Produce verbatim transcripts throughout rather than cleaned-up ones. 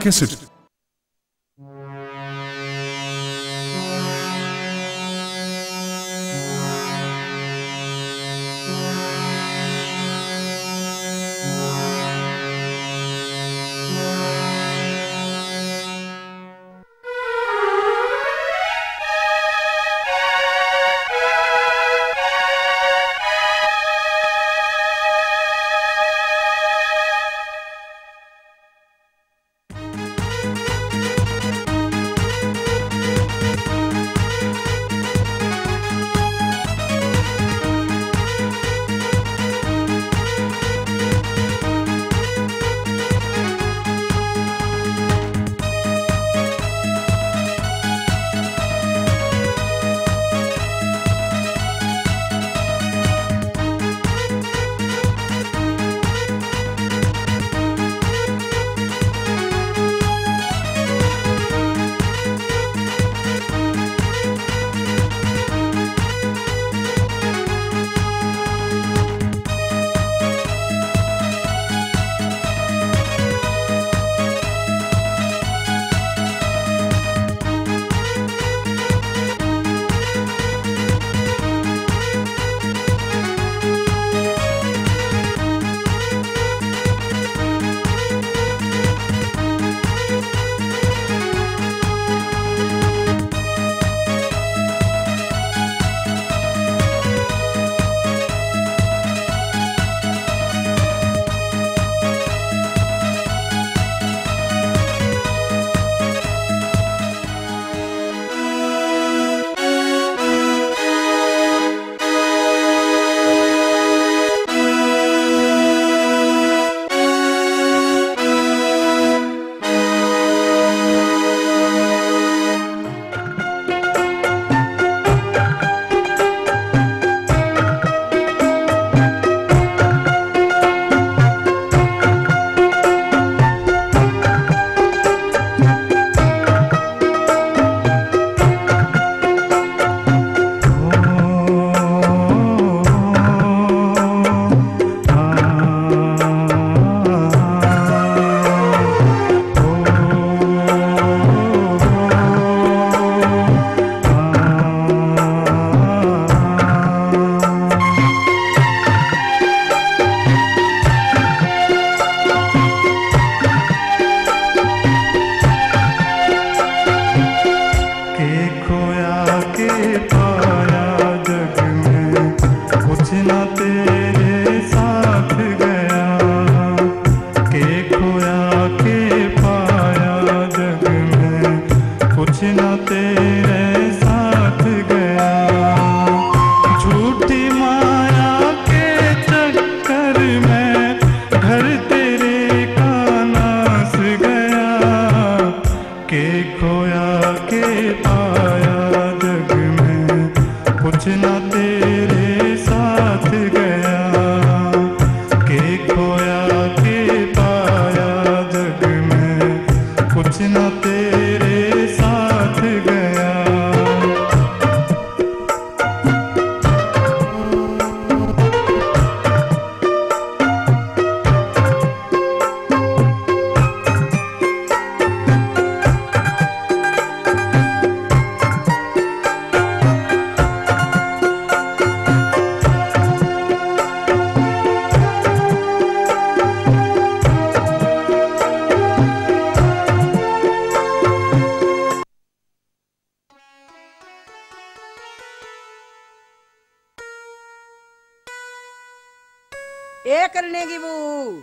कैसेट। के खोया के पाया जग में, कुछ ना तेरे साथ गया। के खोया के पाया जग में, कुछ ना तेरे साथ गया। झूठी माया के चक्कर में घर तेरे का नास गया। के खोया के पाया जग में, कुछ ना तेरे साथ गया। के खोया के पाया जग में, कुछ ना तेरे साथ गया। ए करने की बहू।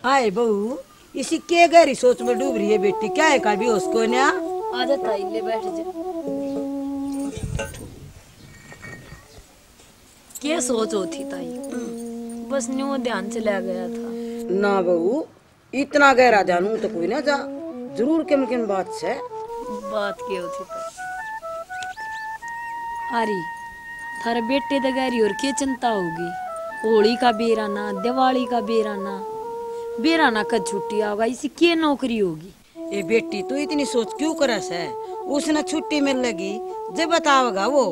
आए बहू, इसी के गहरी सोच में डूब रही है बेटी, क्या है का भी होश को ना? आ जा ताई, ले बैठ जा। के सोच होती ताई, बस न्यू ध्यान चला गया था। ना बहू, इतना गहरा जानू तो कोई ना जा, जरूर किम किम बात से। बात के होती ताई? आरी, थारे बेटे दे गहरी और के चिंता होगी? होली का बेरा ना, दिवाली का बेरा ना, बेरा ना कद छुट्टी आओगा, इसी के नौकरी होगी? ए बेटी, तू इतनी सोच क्यों करे से? उसने छुट्टी मिलेगी जब बतावेगा वो।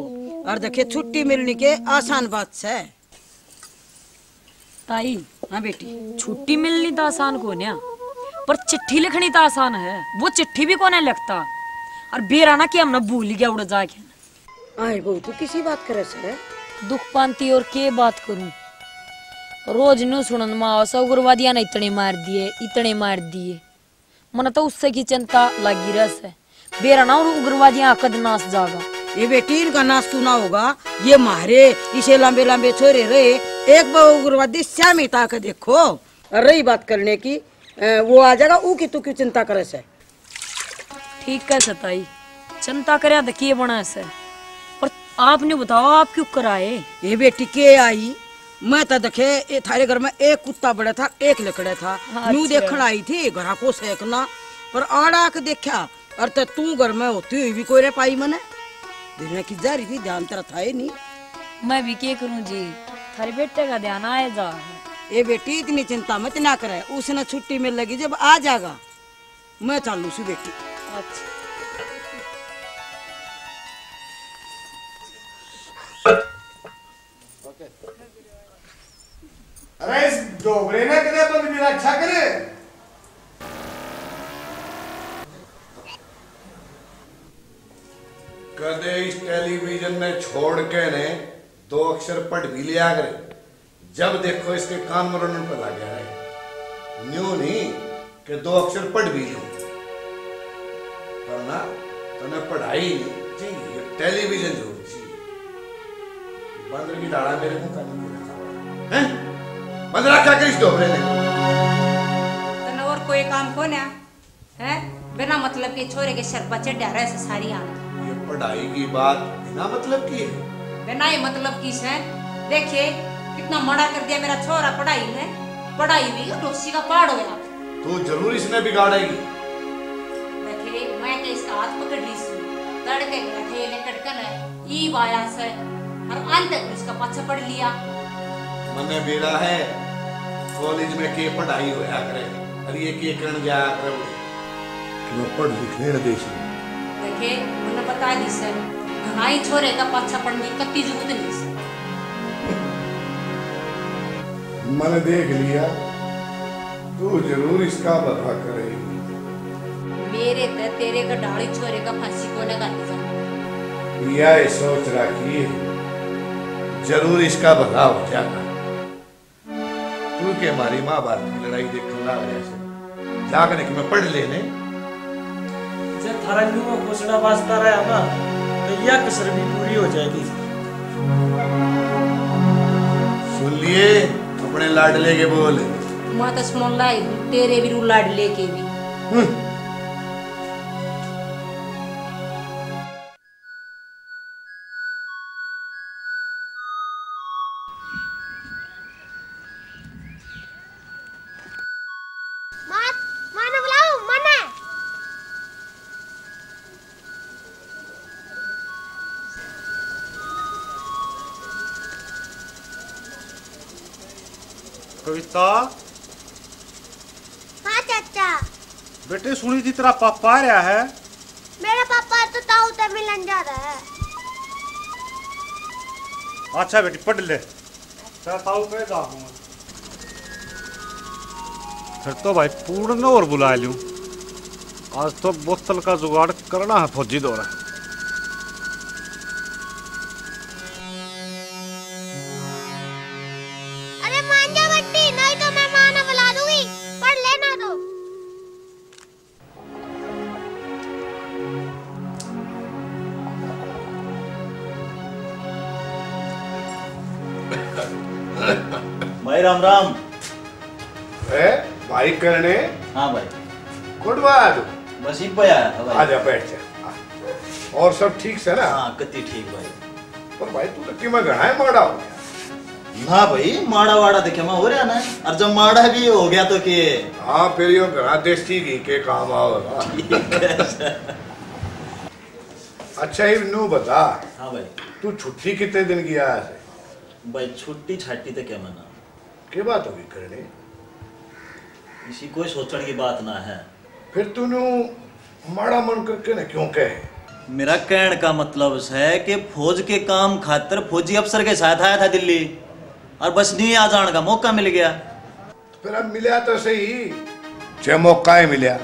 और देखे, छुट्टी मिलनी के आसान बात से। ताई, हाँ बेटी। छुट्टी मिलनी तो आसान कोन्या, पर चिट्ठी लिखनी तो आसान है। वो चिट्ठी भी कोने लिखता। और बेरा ना कि हमने भूल गया उड़ जाके। आए बहू, तू किसी बात करे से? दुख पांती और के बात करूं? रोज न्यू सुनन में आवे से, उग्रवादियां ने इतने मार दिए, इतने मार दिए। मने तो उससे की चिंता लागी रह से। बेरा ना उन उग्रवादियां का कद नाश जागा। ये बेटी, इनका नाश क्यों ना होगा? ये मारे इसे लंबे लंबे छोरे रहे, एक बार उग्रवादी श्यामी ताक देखो। और रही बात करने की, अ, वो आ जाएगा, ऊ की तू क्यों चिंता करे से? ठीक है सताई, चिंता करया तो के बना से, पर आपने बताओ, आप क्यों कराए? ये बेटी के आई, मैं तो देखे, ये थारे घर में एक कुत्ता बड़ा था, एक लकड़ा था। हाँ, न्यू अच्छा। देखण आई थी, घरा को सेकना, पर आड़ा के देखा, और तो तू घर में होती हुई भी कोई रे पाई मने। दिन की जा रही थी, ध्यान तेरा था ही नहीं। मैं भी के करूं जी, थारे बेटे का ध्यान आए जा। ए बेटी, इतनी चिंता मत ना करे, उसने छुट्टी मिल लगी जब आ जाएगा। मैं चालू सी बेटी। अच्छा। अरे इस डोबरे ने कदे बंद भी रखा करे। कदे इस टेलीविजन ने छोड़ के ने दो अक्षर पढ़ भी लिया करे। जब देखो इसके कान मरोड़न पे लग गया है। न्यू नहीं कि दो अक्षर पढ़ भी लूं, पर ना, तने पढ़ाई नहीं चाहिए, टेलीविजन जरूर चाहिए। बंदर की डाला मेरे मुंह का नहीं रखा हुआ है। बंदर क्या करिस डोबरे ने? तने और कोई काम को ना? हैं? बिना मतलब के छोरे के सिर पर चढ़ा रहे से सारी आंख। ये पढ़ाई की बात बिना मतलब की है? बिना ही मतलब की से। देखिए, कितना मना कर दिया मेरा छोरा पढ़ाई में। पढ़ाई भी डोसी का पहाड़ होया। तू जरूर इसने बिगाड़ेगी। देखिए, मैं के इसका हाथ पकड़ ली सू। तड़के गया थे ये लेकर कन है। ई बाया से। और अंत तक इसका पाछा पढ़ लिया। मने बेरा है, कॉलेज में के पढ़ाई होया करे, और ये के करण जाया करे, कि मैं पढ़ लिख लेने दे इसने। देखे, मने बता दी से, घणाई छोरे का पाछा पड़ने की कत्ती जरूरत नहीं से। मने देख लिया, तू जरूर इसका भला करेगी। मेरे ते तेरे का डाली छोरे का फांसी कोने घाली जा। यह सोच रखी है, जरूर इसका भला हो जाएगा। तू के मारी महाभारत की लड़ाई देखने लाग रहा है, जाकर एक में पढ़ लेने। जब थारा न्यू में घोषणा वास्ता रहा ना, तो यह कसर भी पूरी हो जाएगी। सुन लिए अपने लाडले के बोल। मैं तो सुन लाई, तेरे भी रू लाडले के भी। हम्म। माँ, माँ ने बुलाओ, माँ ने। कविता। हाँ चाचा। बेटे, सुनी थी तेरा पापा आ रहा है। मेरा पापा तो ताऊ ते मिलन जा रहा है। अच्छा बेटी, पढ़ ले। तेरा ताऊ कह जा हूँ। फिर तो भाई पूर्ण ने और बुला लूं। आज तो बोतल का जुगाड़ करना है फौजी दौरा। अरे मान जा बट्टी, नहीं तो मैं माँ ने बुला दूंगी। पढ़ लेना तो। भाई राम राम। ए, भाई करने। हाँ भाई। कुण बात? बस इब्बे आया था भाई। आजा, बैठ जा। और सब ठीक से ना? हाँ, कति ठीक भाई। पर भाई, तू तो किमे घणा ही माड़ा हो गया। ना भाई, माड़ा वाड़ा देखे मैं हो रहा ना, और जब माड़ा भी हो गया तो के? हाँ, फिर यो घणा देसी घी के काम आवेगा। ठीक है सर। अच्छा, ये नू बता। हाँ भाई। तू छुट्टी कितने दिन की आया से? भाई, छुट्टी छाट्टी तो क्या मना। के बात होगी करने? इसी कोई सोचण की बात ना है। फिर तू नू माड़ा मन करके ना क्यों कहे? मेरा कहण का मतलब है कि फौज के काम खातर फौजी अफसर के साथ आया था दिल्ली, और बस नहीं आ जाण का मौका मिल गया। फिर अब मिला तो सही, जे मौका ही मिला।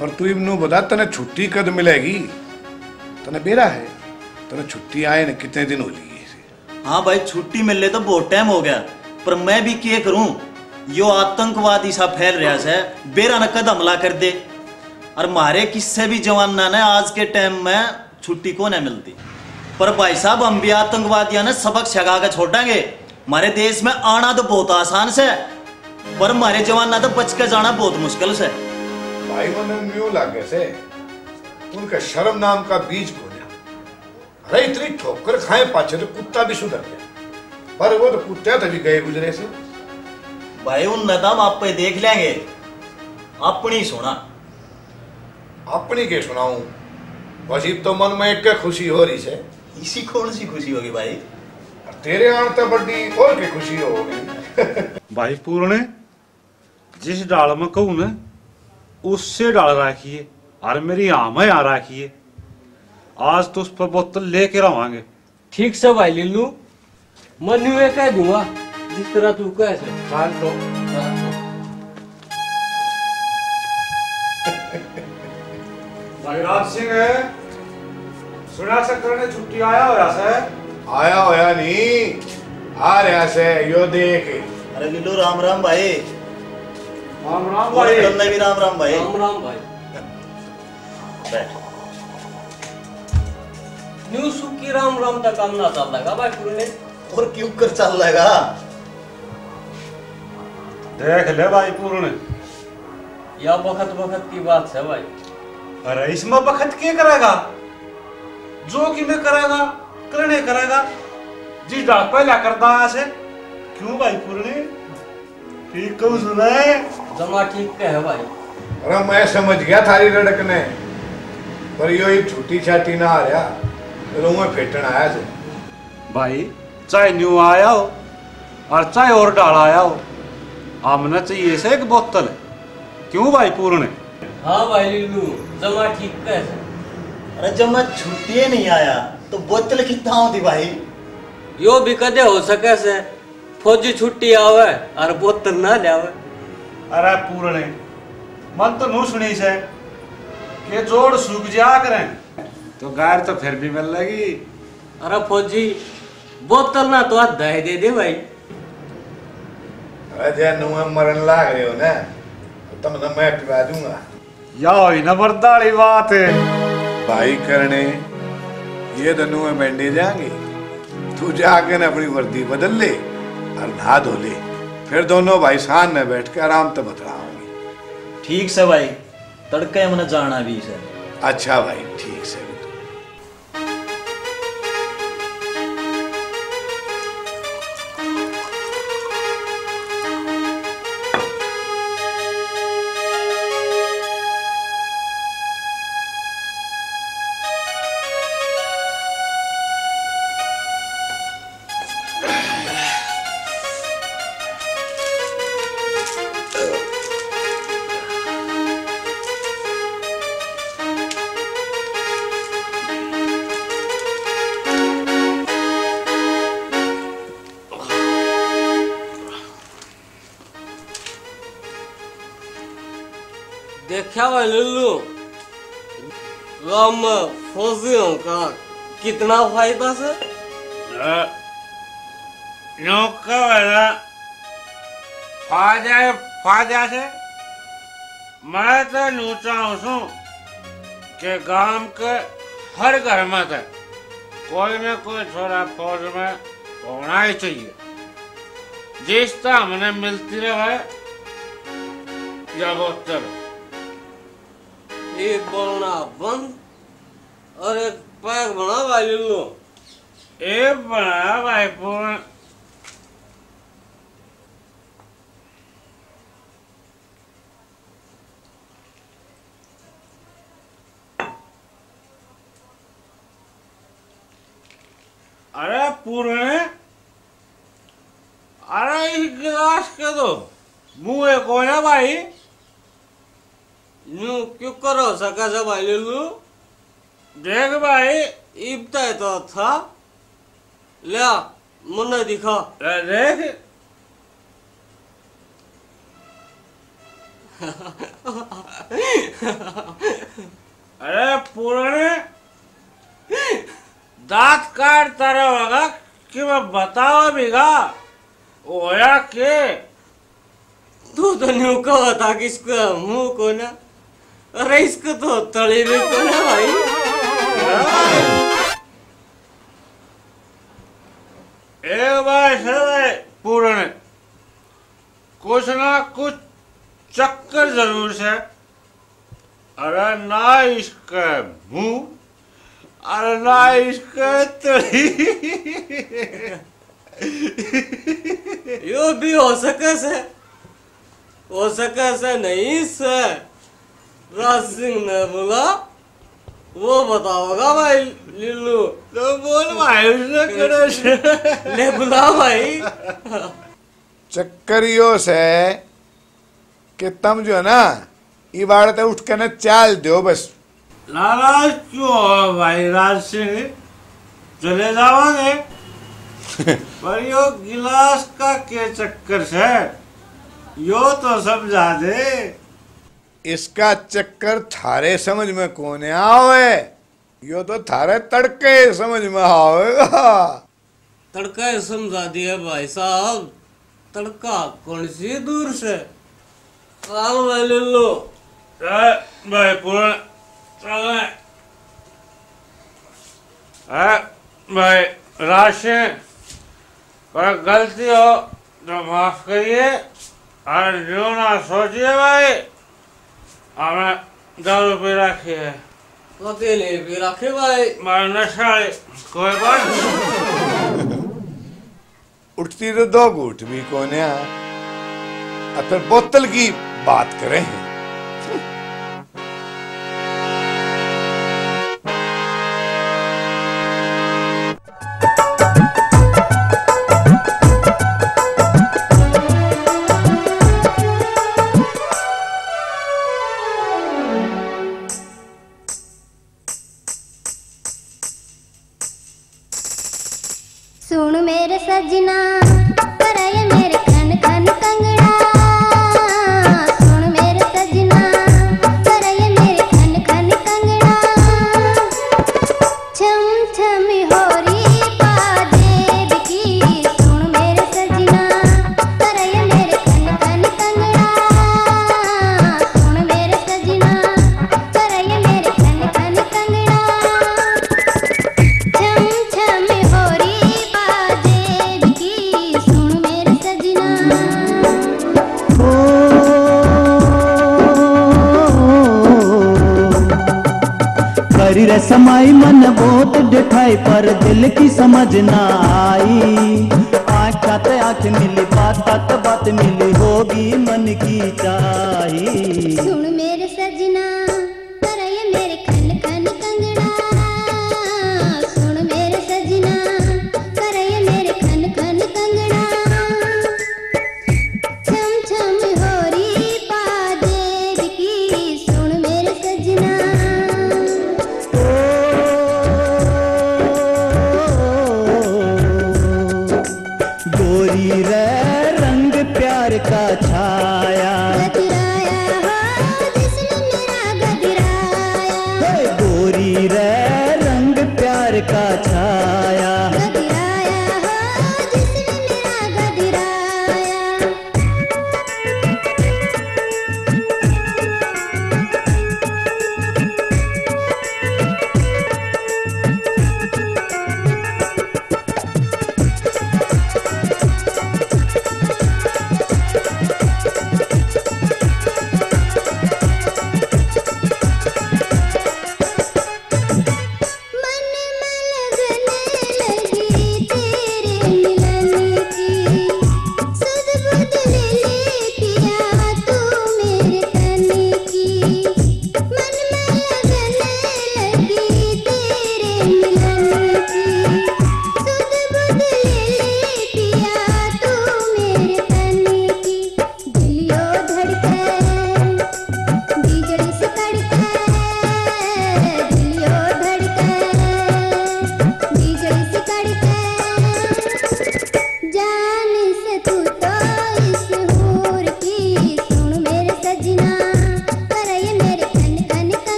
पर तू इब नू बता, तने छुट्टी कद मिलेगी? तने बेरा है, तने छुट्टी आए ने कितने दिन हो लिए? हाँ भाई, छुट्टी मिले तो बहुत टाइम हो गया, पर मैं भी के करूं, यो आतंकवाद इसा फैल रहा है, बेरा न कद हमला कर दे। और म्हारे किस्से भी जवाना ने आज के टाइम में छुट्टी को नहीं मिलती। पर भाई साहब, हम भी आतंकवादियों ने सबक सिखा के छोड़ांगे। हमारे देश में आना तो बहुत आसान से, पर हमारे जवाना तो बच के जाना बहुत मुश्किल से। भाई, मन्ने न्यू लागे से, उनका शर्म नाम का बीज कोन्या। अरे, इतनी ठोकर खाए पाछे तो कुत्ता भी सुधर गया, पर वो तो कुत्ते तो भी गए गुजरे से। भाई, उन नदाम आप पे देख लेंगे, अपनी सुना। अपनी के सुनाऊं? बस इब तो मन में एक के खुशी हो रही से। इसी कौन सी खुशी होगी भाई? तेरे आन तो बड़ी और के खुशी होगी। भाई पूरणे, जिस डाल में कहूँ न, उससे डाल राखिए, और मेरी हाँ में हाँ राखिए। आज तो उस पर बोतल लेके रवांगे। ठीक से भाई लीलू, मैं न्यू ये कह दूंगा, जिस तरह तू कह से। चल तो। भाई राज सिंह, सुना चक्कर ने छुट्टी आया होया से? आया होया नहीं, आ रहा से, यो देख। अरे लीलू, राम राम भाई। राम राम और भाई। तन्ने भी राम राम भाई। राम राम भाई। बैठ। न्यू सुखी राम राम तक काम ना चल लगा भाई पूरणे। और क्यों कर चल लेगा? देख ले भाई पूरणे, या बखत बखत की बात है भाई। अरे इसमें बखत के करेगा? जो कि मैं करेगा, करने करेगा। जिस डाल पहला करता आया से। क्यों भाई पूरणे? ठीक कहूँ सुना है? जमा ठीक कहे भाई। अरे मैं समझ गया थारी रड़क ने, पर यो ही छुट्टी छाटी ना आ रहा, रोवे फेटन आया से। भाई, चाहे न्यू आया हो और चाहे और डाल आया हो, हमने चाहिए से एक बोतल। क्यों भाई पूरणे? हाँ भाई लीलू, जमा ठीक कहे से। अरे जब मैं छुट्टी नहीं आया तो बोतल कितना होती भाई? यो भी कदे हो सके से, फौजी छुट्टी आवे और बोतल ना ल्यावे। अरे पूरणे, मन तो नू सुनी से कि जोड़ सूख जा करें तो गार तो फिर भी मिल लेगी। अरे फौजी, बोतल ना तो आधा ही दे दे भाई। अरे जे नुए मरन लाग रहे हो ना, तो तुमने मैं पिला दूंगा। या हुई ना मर्दा वाली बात। भाई करने, ये तो नुए बेंडे जाएंगे। तू जाके ना अपनी वर्दी बदल ले और नहा धो ले, फिर दोनों भाई साथ में बैठ के आराम से बतलाओगे। ठीक से भाई, तड़के हमने जाना भी से। अच्छा भाई, ठीक से। देखा भाई लल्लू, गांव में फौजी होने का कितना फायदा से? हाँ, न्यू कहे ना, फायदा है, फायदा से। मैं तो न्यू चाहूँ सूं कि गांव के हर घर में तो कोई ना कोई छोरा फौज में होना ही चाहिए, जिससे हमने मिलती रहे या बोतल। एक बोलना बंद और एक पैक बना भाई लल्लू। ए बना भाई पूर्ण। अरे पूर्ण, अरे इस गिलास के तो मुंह एक हो ना भाई। न्यू क्यों करो सका से भाई लल्लू? देख भाई, इब तक तो था। ल्या, मन्ने दिखा। ए, देख। अरे पूरने, दांत काट तारा होगा कि मैं बतावा भीगा, होया के? तू तो न्यू कहा था कि इसका मुंह कोना, अरे इसको तो तली भी कोना भाई। ए भाई, सर पूरने, कुछ ना कुछ चक्कर जरूर से। अरे ना इसके मुंह, अरे ना इसके तली। यो भी हो सके से, हो सके से नहीं से। राज सिंह ने बोला, वो बताओगा भाई। लीलू, तो बोल भाई, उसने करे से। ले बुला भाई। चक्कर यो से कि तम जो है ना, इबाड़ ते उठ के ना चाल दो बस। नाराज क्यों हो भाई राज सिंह? चले जावांगे। पर यो गिलास का के चक्कर से, यो तो समझा दे। इसका चक्कर थारे समझ में कोने आवे, यो तो थारे तड़के समझ में आवेगा। तड़का ही समझा दिया भाई साहब, तड़का कौन सी दूर से। आओ भाई लीलू। ए, भाई पूर्ण, चले। ए, भाई राज सिंह, पर गलती हो तो माफ करिए, और न्यू ना सोचिए भाई, हमने दारू पी रखी है। अकेले पी रखे भाई। मारा नशा है, कोई बात नहीं। उठती तो दो घूट भी कोन्या, और फिर बोतल की बात करें। सुन मेरे सजना, करे मेरे खन खन कंगना। सुन मेरे सजना, करे मेरे खन खन कंगना। छम छम होरी पाजेब की। सुन मेरे सजना, करे मेरे खन खन कंगना। सुन मेरे सजना, करे मेरे खन खन कंगना। छम छम होरी बाजेब की। सुन मेरे सजना। ओ, करी रे समाई मन बहुत डिठाई, पर दिल की समझ ना आई। आँख ते आँख मिली, बात ते बात मिली, होगी मन की चाही। सुन मेरे सजना, करे मेरे खन खन कंगना। सुन मेरे सजना, करे मेरे खन खन कंगना। छम छम होरी पाजेब की। सुन मेरे सजना। ओ, गोरी रे रंग प्यार का छाया। गजराया हो जिस्म मेरा,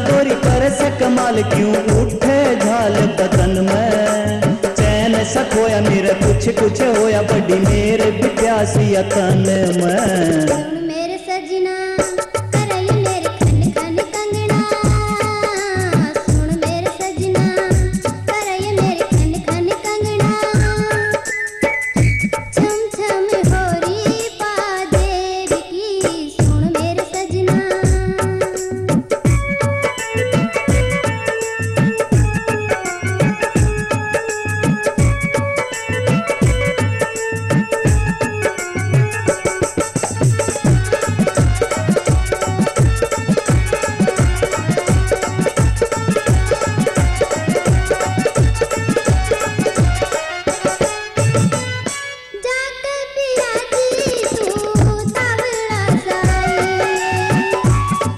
गोरी कर से कमाल, क्यों उठे झाल बदन में। चैन सा खोया मेरे, कुछ कुछ होया, बड़ी मेरे भी प्यासी तन में। सुन मेरे सजना, करे ये मेरे खन खन कंगना। सुन मेरे सजना, करे ये मेरे खन खन कंगना। छम छम होरी पाजेब की, सुन मेरे सजना। जाके पिया जी तू तावड़ा साए,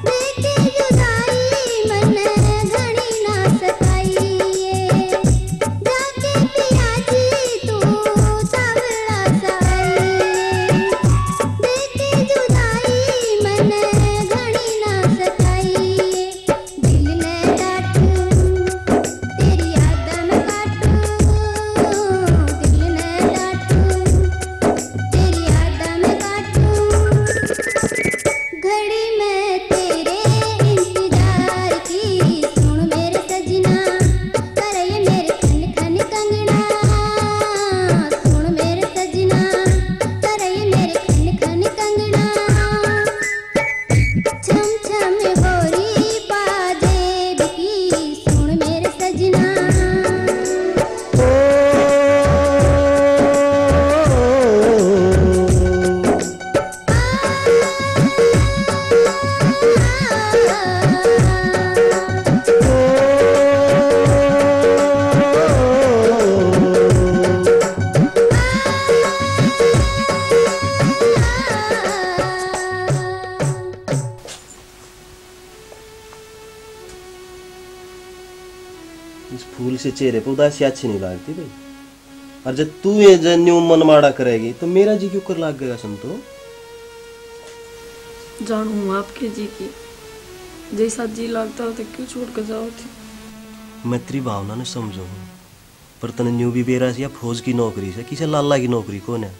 देखे जुदाई मन घणी ना सताइए। जाके पिया जी तू तावड़ा साए, देखे जुदाई मन घणी ना सताइए। दिल ने डाटू, तेरी याद में काटू, दिल ने डाटू, तेरी याद में काटू। घड़ी में तेरे इंतजार की, सुन मेरे सजना, करे ये मेरे खन खन कंगना। सुन मेरे सजना, करे ये मेरे खन खन कंगना। छम छम होरी पाजेब की, सुन मेरे सजना। इस फूल से चेहरे पे उदासी अच्छी नहीं लगती भाई। और जब तू ये जब न्यू मन माड़ा करेगी तो मेरा जी क्यों कर लाग गया संतो? जानू हूँ आपके जी की, जैसा जी लगता हो तो क्यों छोड़ के जाओ थे? मैं तेरी भावना ने समझू हूँ, पर तने न्यू भी बेरा से या फौज की नौकरी से, किसे लाला की नौकरी कौन है?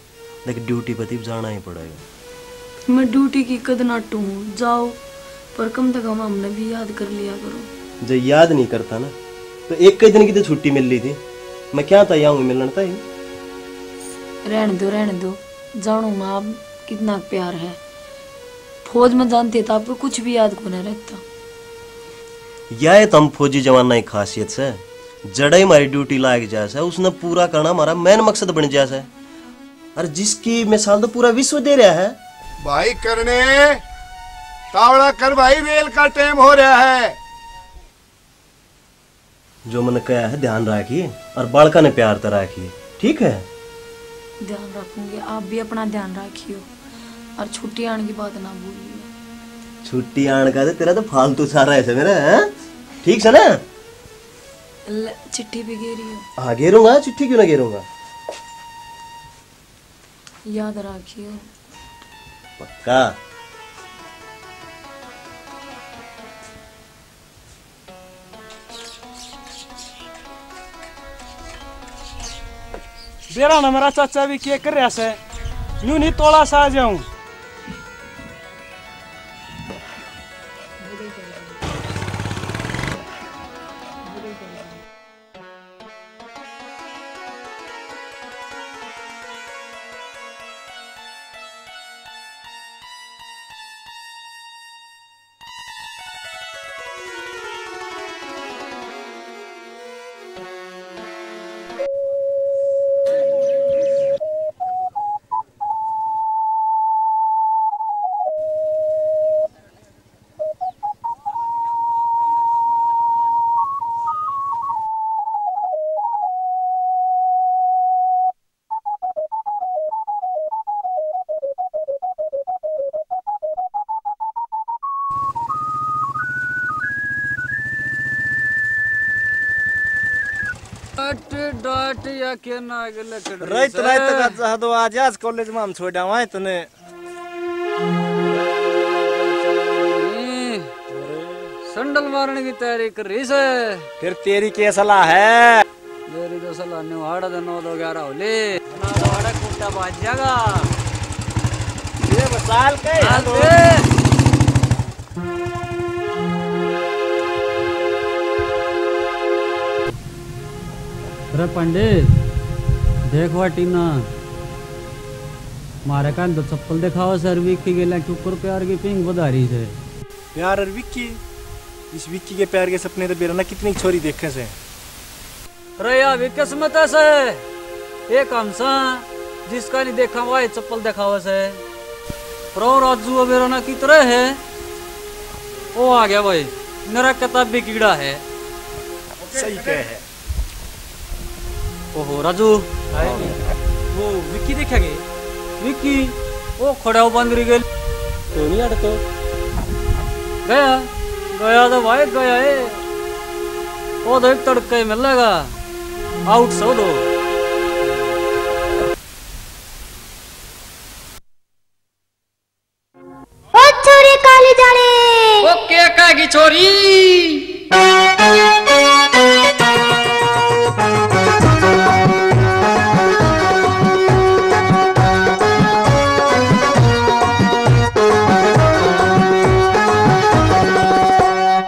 देख, ड्यूटी पर तो जाना ही पड़ेगा। मैं ड्यूटी की कद नाटू हूँ, जाओ, पर कम से कम हमने भी याद कर लिया करो। जब याद नहीं करता ना, तो एक ही दिन की तो छुट्टी मिल ली थी। मैं क्या था आऊंगी मिलने ताई? रहने दो, रहने दो, जानू मैं आप कितना प्यार है। फौज में जानते तो आपको कुछ भी याद को ना रहता। या है तो हम फौजी जवाना की खासियत से, जड़ा ही हमारी ड्यूटी लाग जा से, उसने पूरा करना हमारा मेन मकसद बन जा से। और जिसकी मिसाल तो पूरा विश्व दे रहा है। भाई करने, तावड़ा कर भाई, रेल का टाइम हो रहा है। जो मैंने कहा है ध्यान रखिए और बालका ने प्यार तो रखिए, ठीक है? ध्यान रखूंगी, आप भी अपना ध्यान रखियो और छुट्टी आने की बात ना भूलियो। छुट्टी आने का तो तेरा तो फालतू सारा है मेरा, हैं? ठीक से ना? ले, चिट्ठी भी गेरी हो। हाँ, गेरूंगा, चिट्ठी क्यों ना गेरूंगा? याद रखियो। पक्का। बेरा ना मेरा चाचा भी के कर रहा से, न्यू नहीं तोला सा आ जाऊं। डाट डाट या के नाग लकड़ रात से। रात का जहदो आज, आज कॉलेज में हम छोड़ा हुआ इतने। डंडल मारने की तैयारी कर रही से। फिर तेरी के सलाह है? मेरी तो सलाह न्यू हाड़ा दे नौ दो ग्यारह हो ले। ना तो हाड़ा कुत्ता बाज जाएगा। ये बसाल के हाल दे। अरे पंडित, देख वा टीना, म्हारे कान तो चप्पल दिखावा सै, अर विक्की गेल्या क्यूकर प्यार की पींग बधारी से। प्यार अर विक्की, इस विक्की के प्यार के सपने तो बेरा ना कितनी छोरी देखे से। रे या भी किस्मत से, एक हमसा जिसका नहीं देखा वाए चप्पल दिखावे से। प्रो राजू अबेरा ना की तरह है, वो आ गया भाई, मेरा किताबी कीड़ा है। सही कहे है। ओहो राजू, वो विक्की देखा के? विक्की, वो खड़ा हो बंदरी गेल। तो नहीं अड़ तो। गया, गया तो भाई गया है। वो तो एक तड़के मिलेगा। आउट सो दो। ओ छोरी काली जाने। ओ के कहेगी छोरी?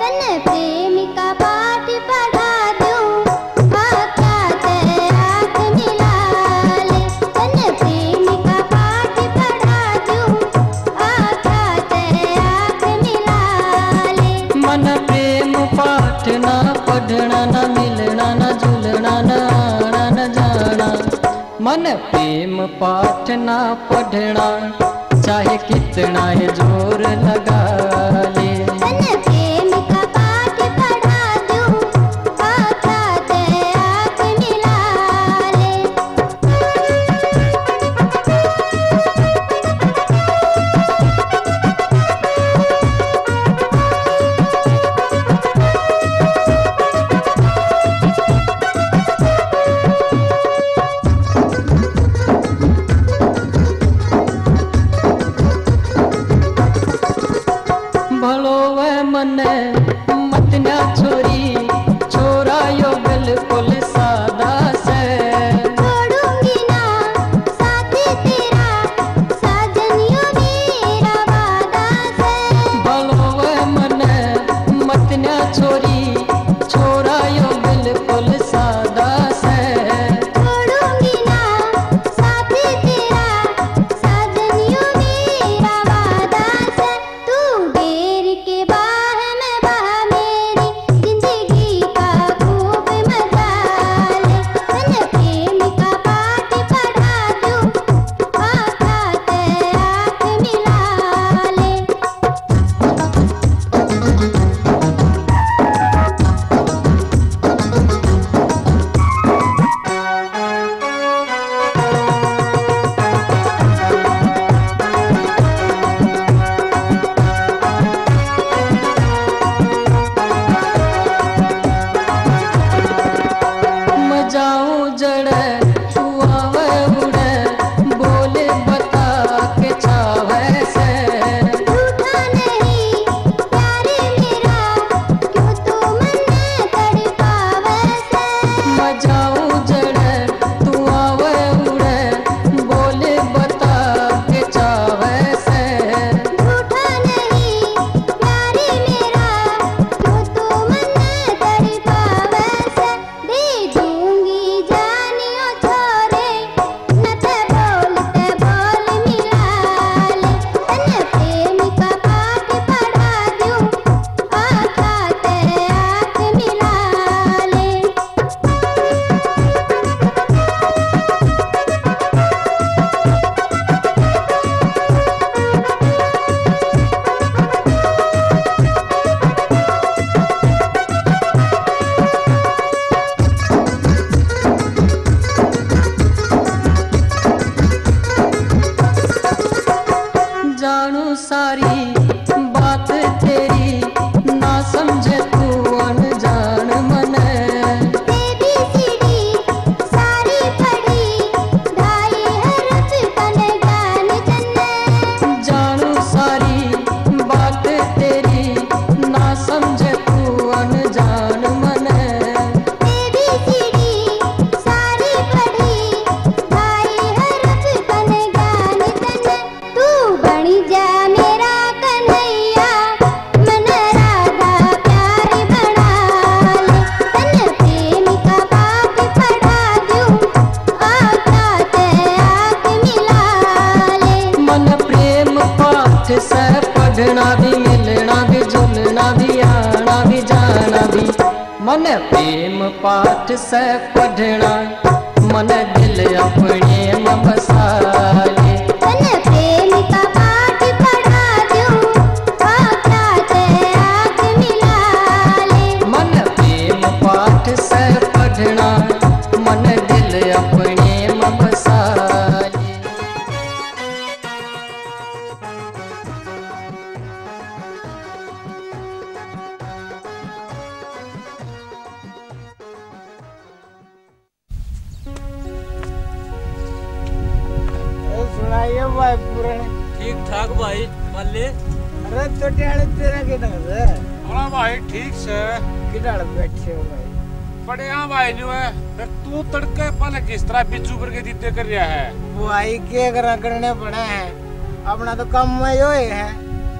तन्ने प्रेम का पाठ पढ़ा दूं, आँख्या तै आँख मिला ले। तन्ने प्रेम का पाठ पढ़ा दूं, आँख्या तै आँख मिला ले। मन प्रेम पाठ ना पढ़ना, ना मिलना, ना जुलना, ना आना, ना जाना। मन प्रेम पाठ ना पढ़ना, चाहे कितना ही जोर लगा ले। तन्ने प्रेम का पाठ पढ़ा दूं, आँख्या तै आँख मिला ले। मिलना भी, मिलना भी, जुलना भी, आना भी, जाना भी। मन प्रेम पाठ से पढ़ना, मन दिल अपने में बसा ले। मन प्रेम का पाठ पढ़ा दूं, आख्या ते आंख मिला ले। मन प्रेम पाठ से पढ़ना, मन दिल अपने में बसा ले। ए, सुनाइए भाई पूरण। ठीक ठाक भाई, पाले। अरे चटियाले तेरा के ढंग से? बड़ा भाई ठीक से। किधर बैठे हो भाई? बढ़िया भाई न्यू है। फिर तू तड़के पहले किस तरह बिज्जू पर के दीदे कर रहा है? भाई के करा करने पड़े हैं, अपना तो काम में यो ही है।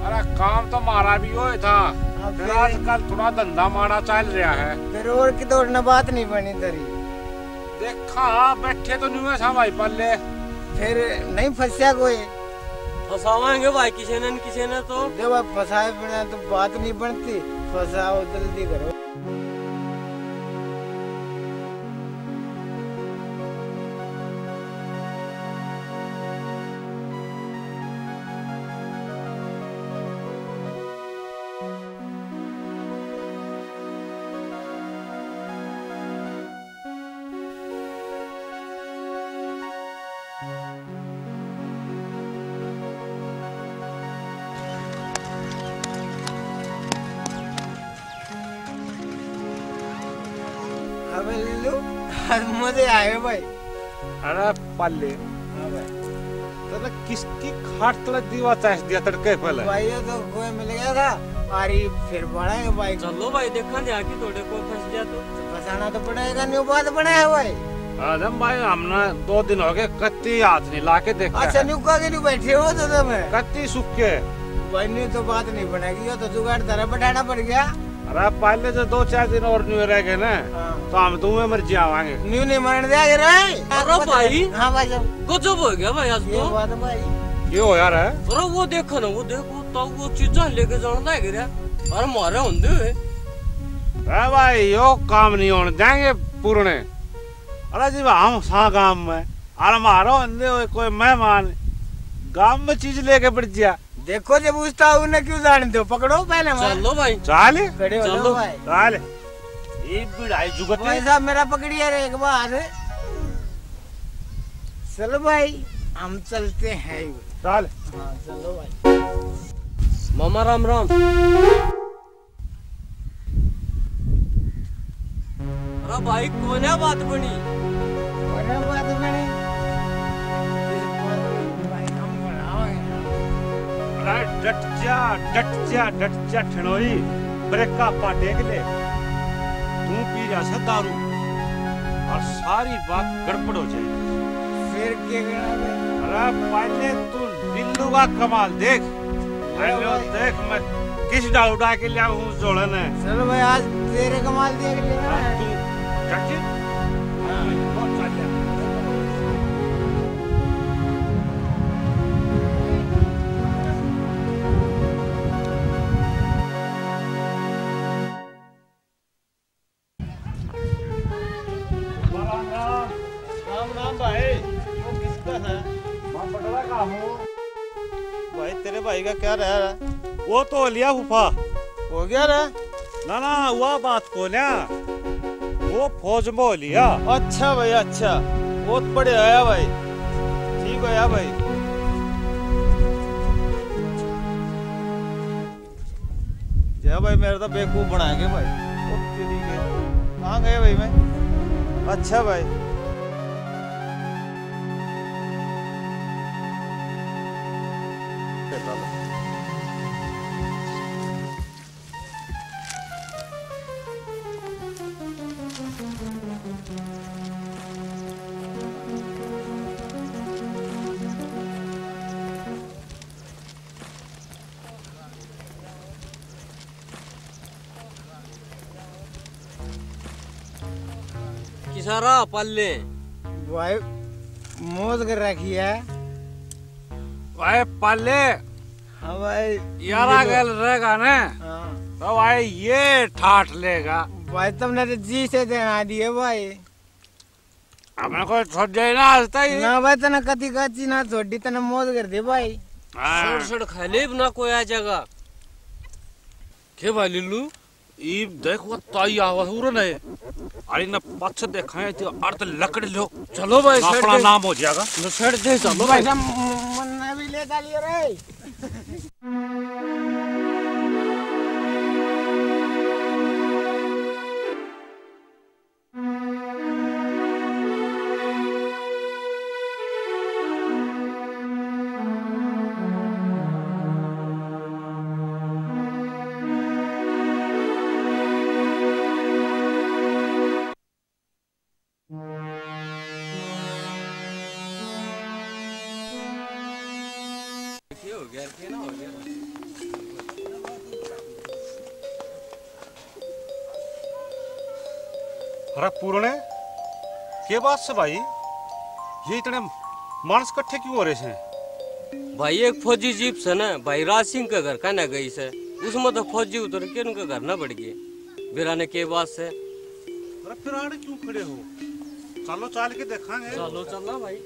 अरे काम तो मारा भी यो ही था। हाँ, फिर फिर? आजकल थोड़ा धंधा माड़ा चल रहा है। फिर और की तो उठना बात नहीं बनी तेरी। देखा, बैठे तो न्यू है सा भाई पाले। फिर नहीं फंसया कोई? फंसावांगे भाई किसी ने न किसी ने तो। जब आप फंसाए बिना तो बात नहीं बनती, फंसाओ जल्दी करो। अबे लीलू, आज मजे आए भाई। अरे पाले। हाँ भाई। तने किसकी खाट तले दीवा चास दिया तड़के पहले? भाई, ये तो कोई मिल गया था। अरे, फिर बढ़ाएंगे भाई। चलो भाई, देखा दे आके थोड़े को फंस गया तो। तो फंसाना तो पड़ेगा, न्यू बात बना है भाई। आदम भाई, हमने दो दिन हो गए, कत्ती हाथ नहीं ला के देखा अच्छा, है। न्यू का के न्यू बैठे हो तो तुम? कत्ती सुख के। भाई, न्यू तो बात नहीं बनेगी, ये तो जुगाड़ तरह बैठाना पड़ गया। अरे पाले जो दो चार दिन और न्यू रह गए ना, हाँ। तो हम तुम्हें मर जावांगे। न्यू नहीं मरने देंगे रे। अरे भाई। हाँ भाई साहब। गजब हो गया भाई आज ये तो। बात भाई। ये हो यार है। अरे वो देखो ना, वो देखो तो वो चीजा लेके जाना है रे। अरे मारे होंदे हुए। अरे भाई यो काम नहीं होने देंगे पूरने। अरे जी हम सा गांव में, अरे मारो होंदे हुए कोई मेहमान गांव में चीज लेके बढ़ गया। देखो जब उस्ता उन्हें क्यों जाने दो, पकड़ो पहले मार। चलो भाई। चाल। खड़े हो जाओ चलो। भाई। चाल। ये भिड़ाई जुगत भाई है। साहब मेरा पकड़िए रे एक बार। चलो भाई, हम चलते हैं। चाल। हाँ, चलो भाई। मामा राम राम। अरे भाई, कोन्या बात बनी? कोन्या बात बनी? भाई, हम बनाओ यार। अरे डट जा, डट जा, डट जा ठिणोई, ब्रेका पा देख ले। तू पी रहा से दारू और सारी बात गड़बड़ हो जाएगी। फिर क्या करना भाई? अरे पहले तू लीलू का कमाल देख। हेलो, देख मैं किस डाल उड़ा के लिया हूँ जोड़न है। चलो भाई, आज तेरे कमाल देख लिया। हाँ, तू चाची? हाँ, बहुत चाचा। राम राम। राम राम भाई, वो किसका था? मैं पटवा का हूँ। भाई, तेरे भाई का क्या रहा है? वो तो हो लिया फूफा। हो गया रे? ना, ना, वह बात को ना, वो फौज में हो लिया। अच्छा भाई, अच्छा, बहुत बढ़िया आया भाई। ठीक होया भाई। जय भाई, मेरा तो बेवकूफ बनाएंगे भाई। ओ तेरी के। कहाँ गए भाई मैं? अच्छा भाई। किसारा पाले। भाई, मौज कर रखी है। भाई पाले, हाँ भाई। यारा गैल रहेगा ना, हाँ। तो भाई ये ठाठ लेगा। भाई तुमने तो जी से देना दिए भाई। हमें कोई छोड़ जाए ना आज तक। ना भाई, तने कति काची ना छोड़ी, तने मौज कर दे भाई। हाँ। सड़ सड़ खा ले ना कोई आ जाएगा। के भाई लिल्लू, ई देख वो ताई आवा उरे ने। अरे ना पाछे देखाए तो अर्थ लकड़ लो। चलो भाई, अपना नाम हो जाएगा। न सड़ दे, चलो भाई। भाई साहब, मन्ने भी ले चलिए रे। अरे पूरणे, के बात से भाई, ये इतने मानस इकट्ठे क्यों हो रहे हैं? भाई, एक फौजी जीप से ना भाई राज सिंह के घर कने गई से, उसमें तो फौजी उतर के उनके घर ना बढ़ गए। बेरा ने के बात से? अरे फिर आड़े क्यों खड़े हो? चलो, चाल के देखांगे। चलो, चलो भाई।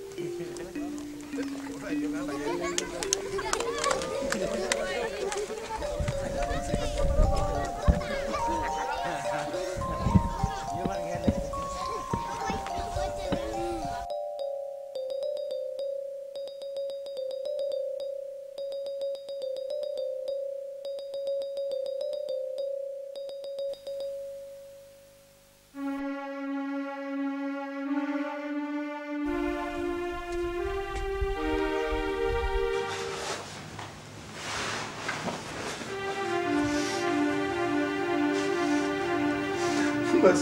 बस,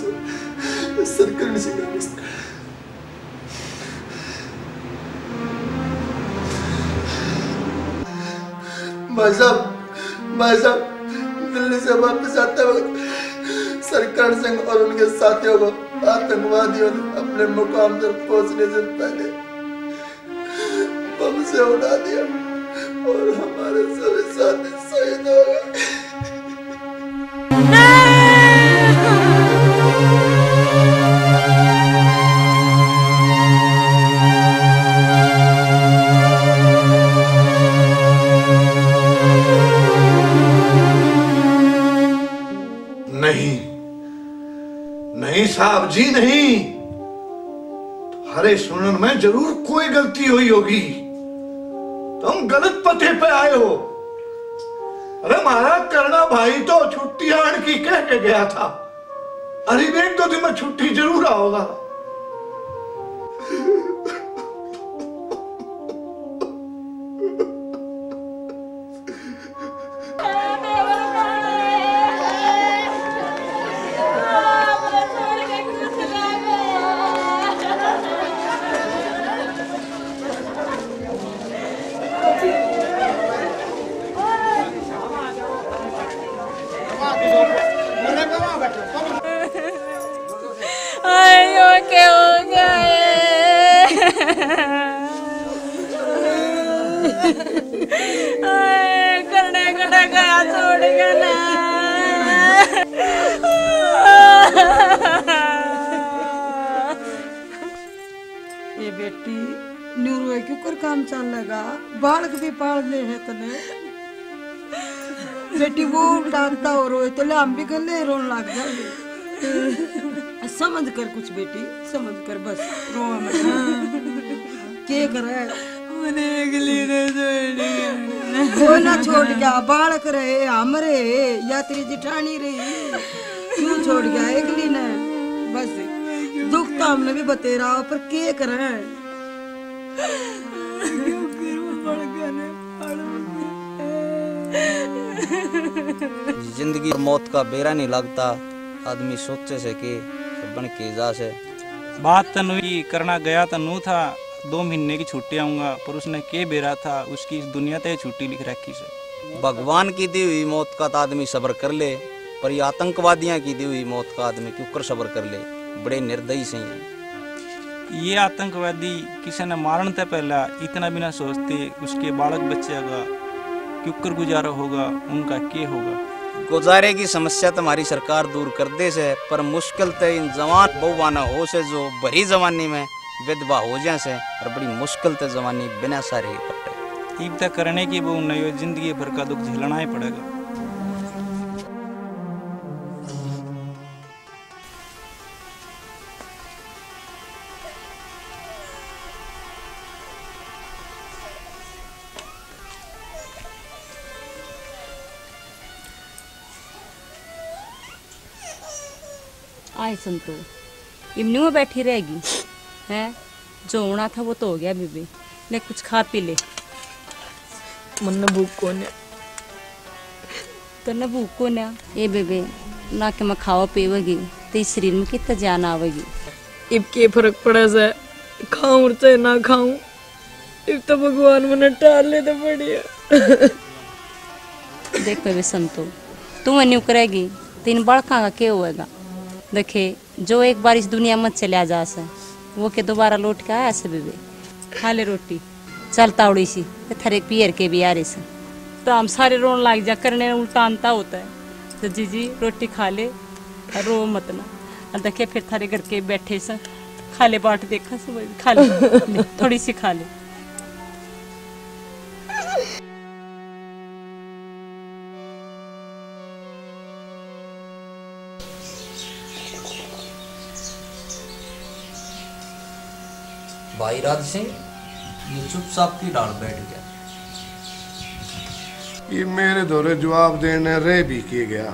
सरकार ने सिखा दिया। भाई साहब, भाई साहब, दिल्ली से वापस आते वक्त सरकार सिंह और उनके साथियों को आतंकवादियों ने अपने मुकाम तक पहुंचने से पहले बम से उड़ा दिया और हमारे सभी साथी शहीद हो गए। नहीं, नहीं साहब जी, नहीं। थारे सुनन में जरूर कोई गलती हुई होगी। तुम गलत पते पे आए हो। अरे, म्हारा करना भाई तो छुट्टी आण की कह के गया था। अरे, एक दो दिन में छुट्टी जरूर आओगा। आयो, के हो गया है? आए, करने को ना गया, छोड़ के ना। ए बेटी, न्यू रोए क्यों कर काम चलेगा? बालक भी पालने हैं तने। बेटी, वो टांगता हो रोए तो ले हम भी गले रोन लग जाएंगे। समझ कर कुछ बेटी, समझ कर बस, रोवा मत। के करे? मने अगली ने छोड़ गया। कोई ना छोड़ गया, बालक रहे, हम रहे, या तेरी जिठानी रही। क्यों छोड़ गया एकली ने? बस दुख तो हमने भी बतेरा, पर के करें? जिंदगी और मौत का बेरा नहीं लगता, आदमी सोचे से के बन के जा से। बात तो नू ही करना गया तो नू था, दो महीने की छुट्टी आऊंगा, पर उसने के बेरा था, उसकी इस दुनिया ते छुट्टी लिख रखी से। भगवान की दी हुई मौत का तो आदमी सब्र कर ले, पर ये आतंकवादियां की दी हुई मौत का आदमी क्यों कर सब्र कर ले, बड़े निर्दयी से हैं। ये आतंकवादी किसी ने मारन ते पहला इतना भी ना सोचते उसके बालक बच्चे का क्यूकर गुजारा होगा, उनका के होगा? गुजारे की समस्या तो हमारी सरकार दूर कर दे से, पर मुश्किल तो इन जवान बहुआ ने हो से जो भरी जवानी में विधवा हो जा से और बड़ी मुश्किल ते जवानी बिना सारे ही कटे। इब तक करने की वो उन्हें यो जिंदगी भर का दुख झेलना ही पड़ेगा। आए संतो, इब न्यू बैठी रहेगी, हैं? जो होना था वो तो हो गया बेबे, ले कुछ खा पी ले। मन्ने भूख कोन्या। तन्ने भूख कोन्या? ए बेबे, ना के मैं खावा पीवेगी, तेरे शरीर में कितना जान आवेगी। इब के फर्क पड़े से, खाऊं चाहे ना खाऊं, इब तो भगवान मन्ने टाल ले तो बढ़िया। देख बेबे संतो, तू न्यू करेगी तो इन बालकां का के होएगा? देखे, जो एक बार इस दुनिया में चल्या जा से, वो के दोबारा लौट के आया से बेबे? खा ले रोटी, चल तावड़ी सी, ये थारे पियर के भी आ रहे से। तो हम सारे रोन लाग जा करने, उल्टा अंता होता है। तो जीजी रोटी खा ले, रो मत ना। और देखे फिर थारे घर के बैठे से, खा ले बाट देखा से, खा ले, ले, थोड़ी सी खा ले। भाई राज सिंह, ये चुपचाप की ढाल बैठ गया। ये मेरे धोरे जवाब देने रह भी के गया,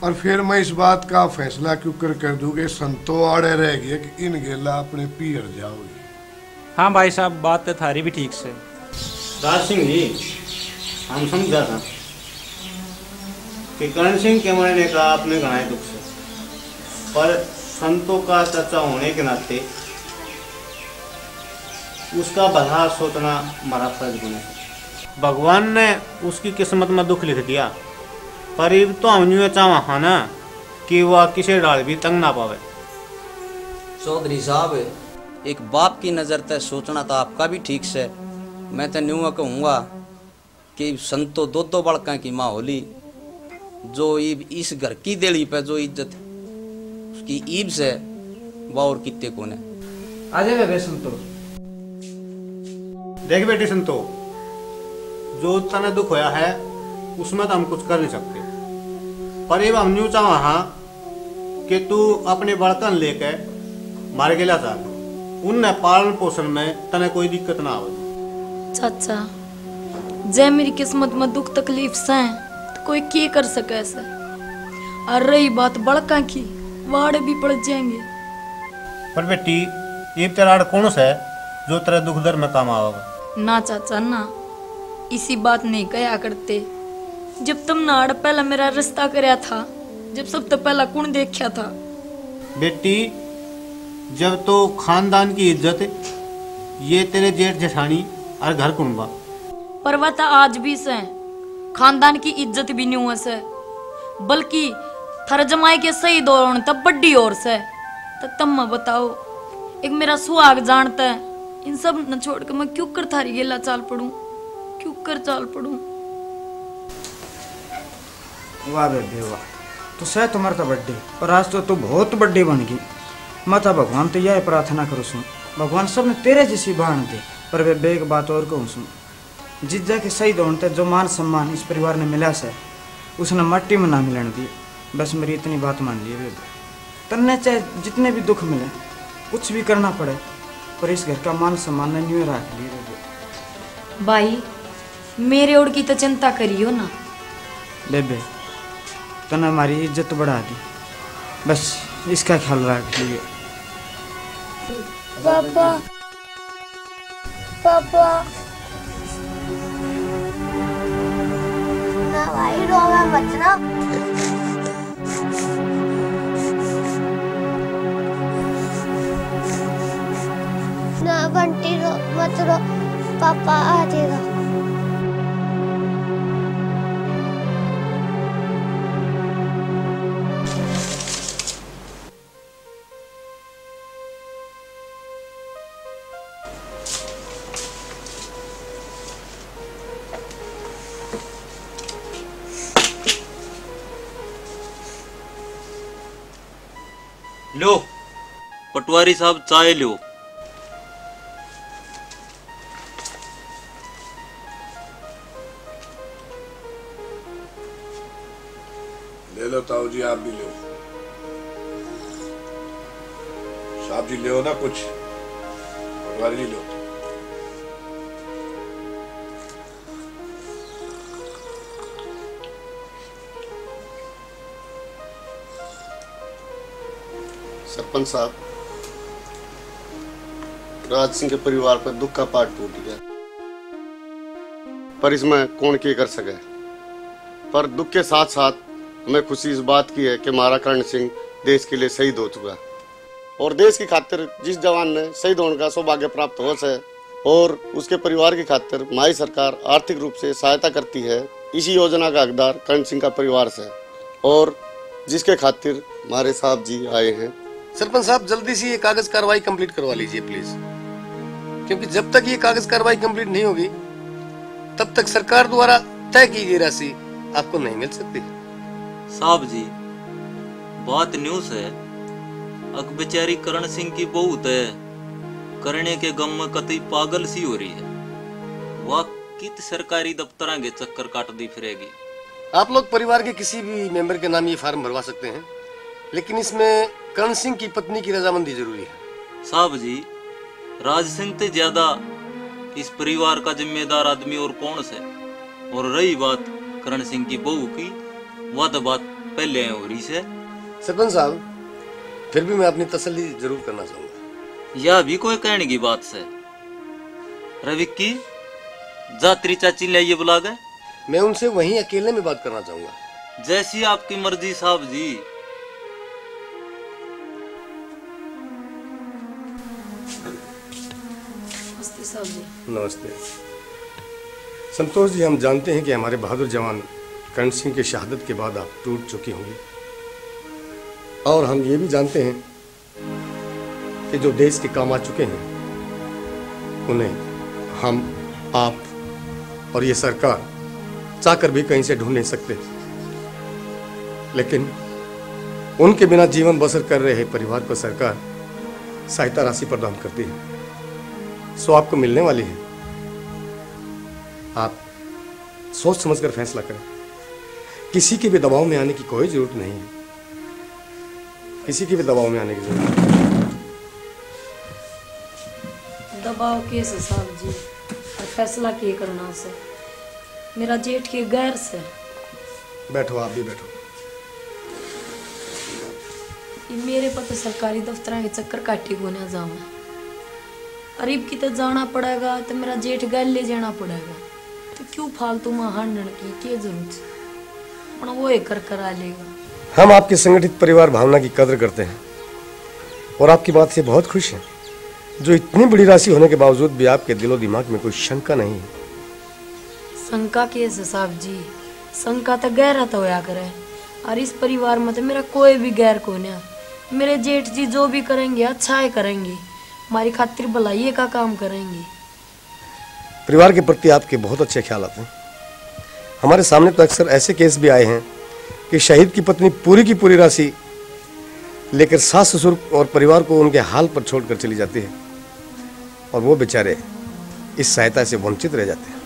और फिर मैं इस बात का फैसला क्यों कर, कर दूं कि संतो आड़े रह गए कि इन गेला अपने पीहर जाओगे। हाँ भाई साहब, बात तो थारी भी ठीक से। राज सिंह जी, हम समझा था कि करण सिंह के मरने का आपने घणा ही दुख से, पर संतों का चाचा होने के नाते उसका भला सोचना हमारा फर्ज बने। भगवान ने उसकी किस्मत में दुख लिख दिया, पर इब तो हम न्यू चाहवा हाँ ना कि वह किसे ढाल भी तंग ना पावे। चौधरी साहब, एक बाप की नज़र तै सोचना तो आपका भी ठीक से। मैं तो न्यू कहूँगा कि संतो दो दो बालकां की माँ होली, जो इब इस घर की देली पे जो इज्जत उसकी ईब से, वा और कित्ते कोने। आजे बेबे संतो। देख बेटी संतो, जो तने दुख होया है, उसमें तो हम कुछ कर नहीं सकते, पर इब हम न्यू चाहवा हाँ कि तू अपने बालकां लेके म्हारे गेल्या जा, उनने पालन पोषण में तने कोई दिक्कत ना आवे। चाचा, जै मेरी किस्मत में दुख तकलीफ सै, तो कोई के कर सके सै? और रही बात बालकां की, वाड़े भी पड़ जाएंगे। पर बेटी, इब तेरा आड़ कौन सै जो तेरे दुख दर्द में काम आवेगा? ना चाचा ना, इसी बात नहीं कहा करते। जब तुमने आड़ पहला मेरा रिश्ता करया था, जब सबसे पहला कौन देखा था? बेटी, जब तो खानदान की इज्जत, ये तेरे जेठ जेठानी और घर कुनबा। पर वह तो आज भी सै, खानदान की इज्जत भी न्यू सै, बल्कि थारे जमाई के शहीद होण तै बड्डी और सै। तो तम बताओ, एक मेरा सुहाग जान तै इन सब न छोड़ के मैं क्यों कर थारी गेला चाल पड़ूं, क्यों कर चाल पड़ूं? वाह बेबे वाह, तू सै तो मर तो बड्डी, पर आज तो तू बहुत बड्डी बन गई। मैं तो भगवान तो यह प्रार्थना करूँ सूं, भगवान सब ने तेरे जैसी बहन दे। पर बेबे, एक बात और कहूँ सूं, जीजा के शहीद होने तक जो मान सम्मान इस परिवार ने मिला से, उसने माटी में ना मिलन दी। बस मेरी इतनी बात मान लिए बेबे। तन्ने चाहे जितने भी दुख मिले, कुछ भी करना पड़े, पर इस घर का मान सम्मान ने न्यू राख लिए बेबे। भाई, मेरे ओड़ की तो चिंता करियो ना। बेबे, तन्ने हमारी इज्जत बढ़ा दी, बस इसका ख्याल रख लिए। पापा, पापा। ना भाई, रोवे मत ना। ना बंटी, रो मत, रो, पापा आ जाएगा। लो, पटवारी साहब, चाय लो। ले लो ताऊ जी, आप भी लो। साहब जी, ले ना कुछ, पटवारी जी, लो। सरपंच साहब, राज सिंह के परिवार पर दुख का पहाड़ टूट गया, पर इसमें कौन के कर सके। पर दुख के साथ साथ हमें खुशी इस बात की है कि हमारा करण सिंह देश के लिए शहीद हो चुका है और देश की खातिर जिस जवान ने शहीद होने का सौभाग्य प्राप्त हो से और उसके परिवार की खातिर हमारी सरकार आर्थिक रूप से सहायता करती है। इसी योजना का हकदार करण सिंह का परिवार से और जिसके खातिर हमारे साहब जी आए हैं। सरपंच साहब, जल्दी से ये कागज कार्रवाई कंप्लीट करवा लीजिए प्लीज, क्योंकि जब तक ये कागज कार्रवाई कंप्लीट नहीं होगी, तब तक सरकार द्वारा तय की गई राशि आपको नहीं मिल सकती। साहब जी, बात न्यू से, अक बेचारी करण सिंह की बहू तय करने के गम में कतई पागल सी हो रही है। वह कित सरकारी दफ्तरां के चक्कर काटती फिरेगी। आप लोग परिवार के किसी भी मेंबर के नाम ये फॉर्म भरवा सकते हैं, लेकिन इसमें करण सिंह की पत्नी की रजामंदी जरूरी है। साहब जी, राज सिंह ते ज्यादा इस परिवार का जिम्मेदार आदमी और कौन से? और रही बात करण सिंह की बहू की, वह तो बात पहले हो रही से। सरपंच साहब, फिर भी मैं अपनी तसल्ली जरूर करना चाहूंगा। यह भी कोई कहने की बात से? रे विक्की, जा तेरी चाची ले आइए बुला के। मैं उनसे वहीं अकेले में बात करना चाहूंगा। जैसी आपकी मर्जी साहब जी। नमस्ते साहब जी। नमस्ते। संतोष जी, हम जानते हैं कि हमारे बहादुर जवान करण सिंह की शहादत के बाद आप टूट चुके होंगे, और हम ये भी जानते हैं कि जो देश के काम आ चुके हैं, उन्हें हम, आप और ये सरकार चाहकर भी कहीं से ढूंढ नहीं सकते। लेकिन उनके बिना जीवन बसर कर रहे परिवार पर सरकार सहायता राशि प्रदान करती है, सो आपको मिलने वाली है। आप सोच समझकर फैसला करें। किसी के भी दबाव में आने की कोई जरूरत नहीं है। किसी के भी दबाव में आने की जरूरत नहीं। दबाव के से साहब जी, और फैसला के करना से? मेरा जेठ के गैर से। बैठो, आप भी बैठो। ये मेरे पर तो सरकारी दफ्तरां के चक्कर काटी कोन्या जावे। और इब की तो जाना पड़ेगा, तो मेरा जेठ गैल ले जाना पड़ेगा। तो क्यों फालतू में हांडण की के जरूरत? पण वो ही कर करा लेगा। हम आपके संगठित परिवार भावना की कदर करते हैं और आपकी बात से बहुत खुश हैं, जो इतनी बड़ी राशि होने के बावजूद भी आपके दिलो दिमाग में कोई शंका नहीं है। शंका के से साहब जी, शंका तो गैर तो होया करे, और इस परिवार में तो मेरा कोई भी गैर कोन्या। मेरे जेठ जी जो भी करेंगे, अच्छा ही करेंगे, हमारी खातिर भलाई का काम करेंगे। परिवार के प्रति आपके बहुत अच्छे ख्याल आते हैं। हमारे सामने तो अक्सर ऐसे केस भी आए हैं कि शहीद की पत्नी पूरी की पूरी राशि लेकर सास ससुर और परिवार को उनके हाल पर छोड़कर चली जाती है और वो बेचारे इस सहायता से वंचित रह जाते हैं।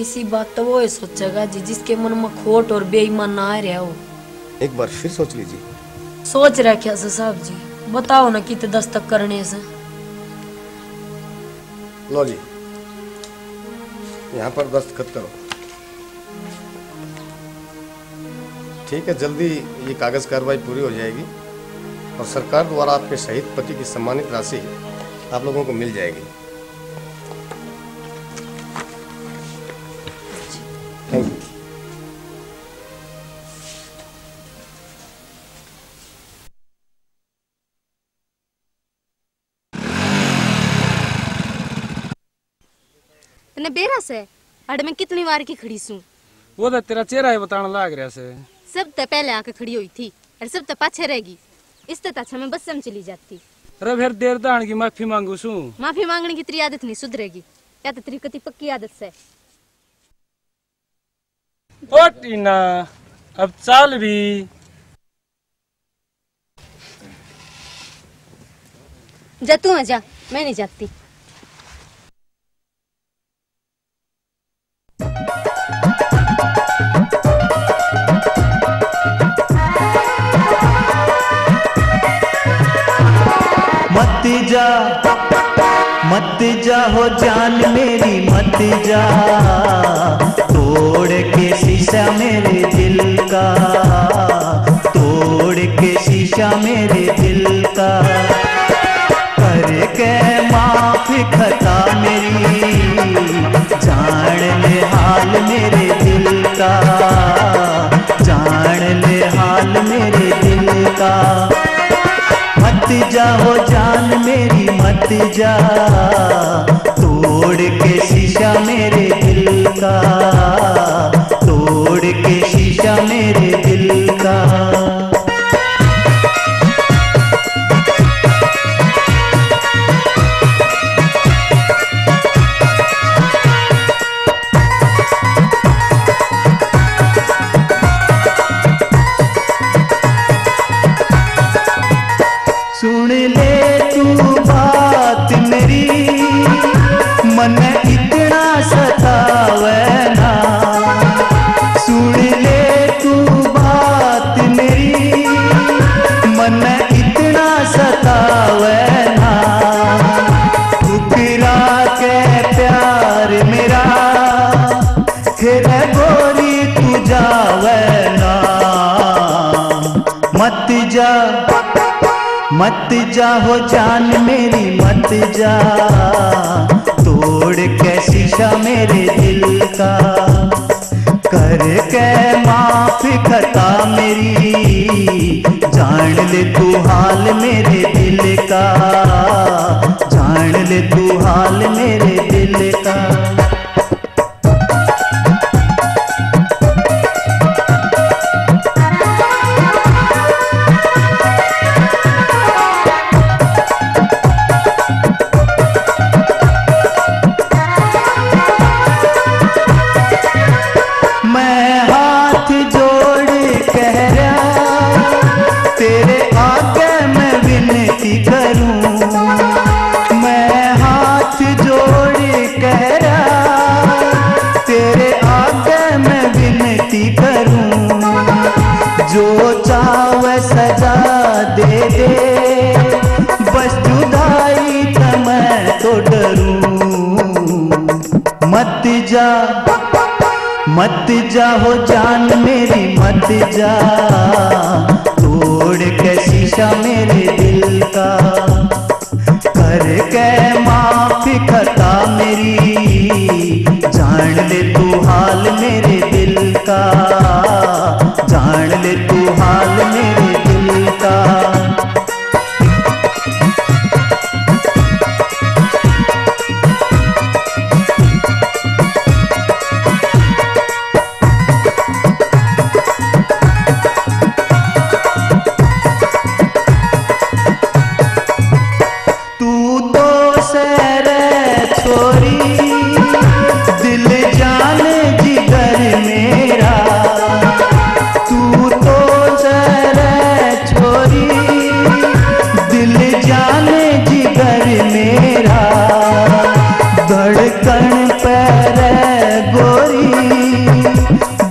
इसी बात तो वो ही सोचेगा जी, जिसके मन में खोट और बेईमान ना आ रहा हो। एक बार फिर सोच लीजिए। सोच रखा से साहब जी, बताओ ना कित दस्तक करने से। लो जी, यहाँ पर दस्तखत करो। ठीक है, जल्दी ये कागज कार्रवाई पूरी हो जाएगी और सरकार द्वारा आपके शहीद पति की सम्मानित राशि आप लोगों को मिल जाएगी। Thank you। तन्ने बेरा से, अड़े मैं कितनी बार की खड़ी सूं। वो तो तेरा चेहरा ही बताने लाग रहा से। सब ते पहले आके खड़ी हुई थी और सब ते पाछे रहेगी। इस ते अच्छा मैं बस में चली जाती। अरे फिर देर दान की माफी मांगू सूं। माफी मांगने की तेरी आदत नहीं सुधरेगी, या तो तेरी कति पक्की आदत से। ओ टीना, अब चाल भी। जा तू है, जा, मैं नहीं जाती। मत जा, मत जा हो जान मेरी, मत जा, तोड़ के शीशा मेरे दिल का, तोड़ के शीशा मेरे दिल का। करके माफ खता मेरी, जान ले हाल मेरे दिल का, जान ले हाल मेरे दिल का। मत जा हो जान मेरी, मत जा, तोड़ के शीशा मेरे दिल का, तोड़ के शीशा मेरे दिल का। सुन ले तू बात मेरी, मन्ने इतना सतावे ना। सुन ले तू बात मेरी, मन्ने इतना सतावे ना। ठुकरा के प्यार मेरा, फिर गोरी तू जावे ना। मत जा, मत जा हो जान मेरी, मत जा, तोड़ के शीशा मेरे दिल का। करके माफ खता मेरी, जान ले तू हाल मेरे दिल का, जान ले तू हाल मेरे दिल का। मैं हाथ जोड़ कह रहा, तेरे आगे मैं विनती करूं। मैं हाथ जोड़ कह रहा, तेरे आगे मैं विनती करूं। जो चाहे सजा दे दे, बस जुदाई का मैं तो डरूं। मत जा, मत जा हो जान मेरी, मत जा, तोड़ के शीशा मेरे दिल का। करके माफ खता मेरी, जान ले तू हाल मेरे दिल का, जान ले तू हाल मेरे दिल का। तू तो सै रे छोरी, दिल जान जिगर मेरा। तू तो सै रे छोरी, दिल जान जिगर मेरा। धड़कन पे रे गोरी,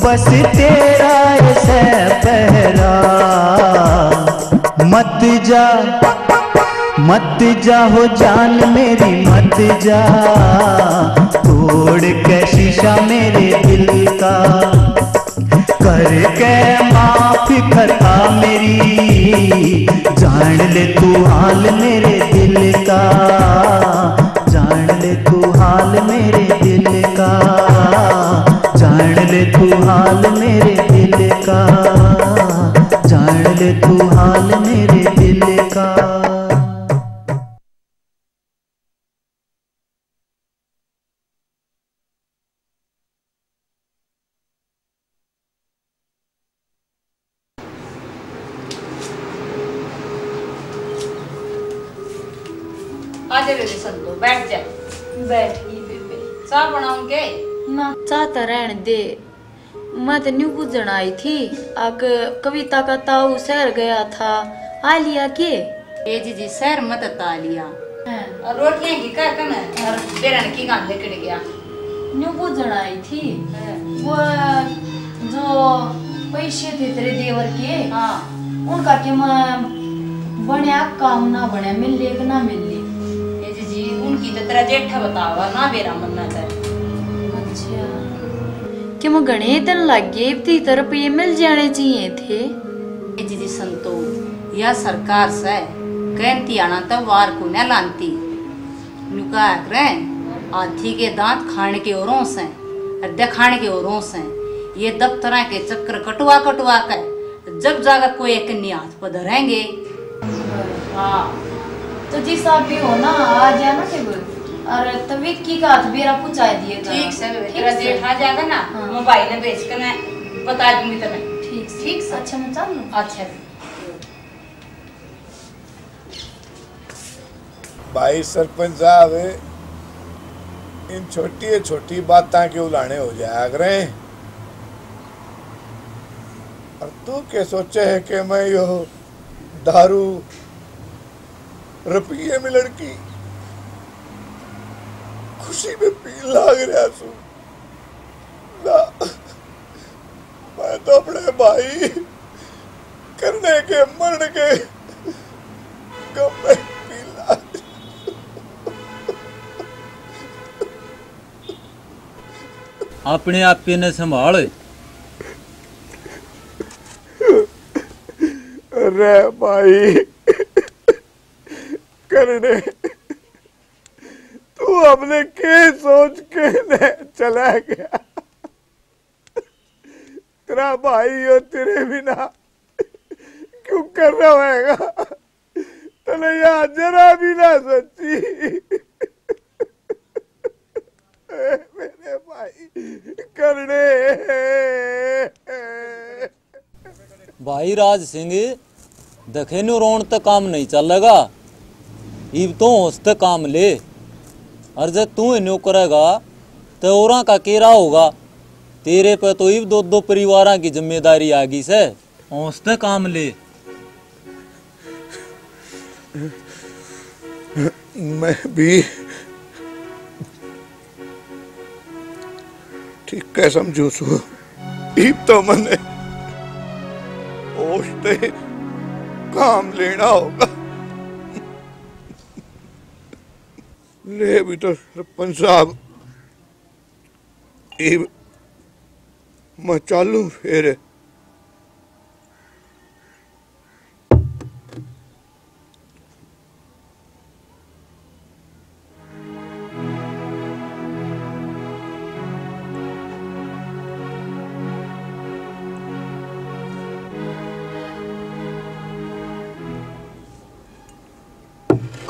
बस तेरा ऐसे पहरा। मत जा, मत जा हो जान मेरी, मत जा, तोड़ के शीशा मेरे दिल का। करके माफ खता मेरी, जान ले तू हाल मेरे दिल का, जान ले तू हाल मेरे दिल का, जान ले तू हाल मेरे दिल का, जान ले तू हाल मेरे दिल का। आजा बेबे संतो, बैठ जा। बैठ गई बेबे। चाय बनाऊं के? ना, चाय तो रहन दे। मैं तो न्यू बुझण आई थी, आक कविता का ताऊ शहर गया था, आ लिया के? ए जीजी, शहर मत ता लिया। हैं। और रोटियां की का कम है? और बेरन की गांधे किड़ गया। न्यू बूझण आई थी। हैं। वो जो पैसे थे तेरे देवर के, हाँ। उनका के मैं बण्या काम ना बण्या, मिल ले कि ना मिल ले? ए जीजी, उनकी तो तेरा जेठा बतावा ना बेरा मन्ना कर। अच्छा। कि मैं घणे दिन लग गए, इतनी तरफ ये मिल जाने चाहिए थे। ए जीजी संतोष, या सरकार सै, कहती आना तो वार को न लानती। न्यू कहा करें, हाथी के दांत खाने के औरों से, और दिखाने के औरों से। ये दफ्तरा के चक्कर कटवा कटवा के जब जाकर कोई एक न्यू हाथ पर धरेंगे। हाँ। तो जी साहब भी हो ना, आ जाना थे वो। और तो विक्की का हाथ बेरा पहुंचा दिए था। ठीक से, ठीक तेरा से। जेठ आ जाएगा ना, हाँ। मैं भाई ने भेज के मैं बता दूंगी तने। ठीक से। ठीक से। अच्छा, मैं चल लूँ। अच्छा। भाई सरपंच साहब, इन छोटी छोटी बातां के उलाने हो जाया करें। और तू के सोचे है कि मैं यो दारू रुपये में लड़की खुशी में पी लाग रहा सू ना, मैं तो अपने भाई करने के मरण के गम में पी लाग। अपने आप ने संभाल। अरे भाई, करने तू अपने के सोच के ने चला गया। तेरा भाई यो तेरे बिना क्यों कर रहा होएगा? तने या जरा भी ना सोची। मेरे भाई करने। भाई राज सिंह, देखे न्यू रोण ते काम नहीं चलेगा, इब तो होश ते काम ले। और जब तू ही न्यू करेगा, तो औरां का केरा होगा? तेरे पे तो इब दो दो परिवारां की जिम्मेदारी आ गई से। होश ते काम ले। मैं भी ठीक है समझू सू। इब तो मने होश ते काम लेना होगा। ले भी तो सरपंच साहब, इब मैं चालू फिर।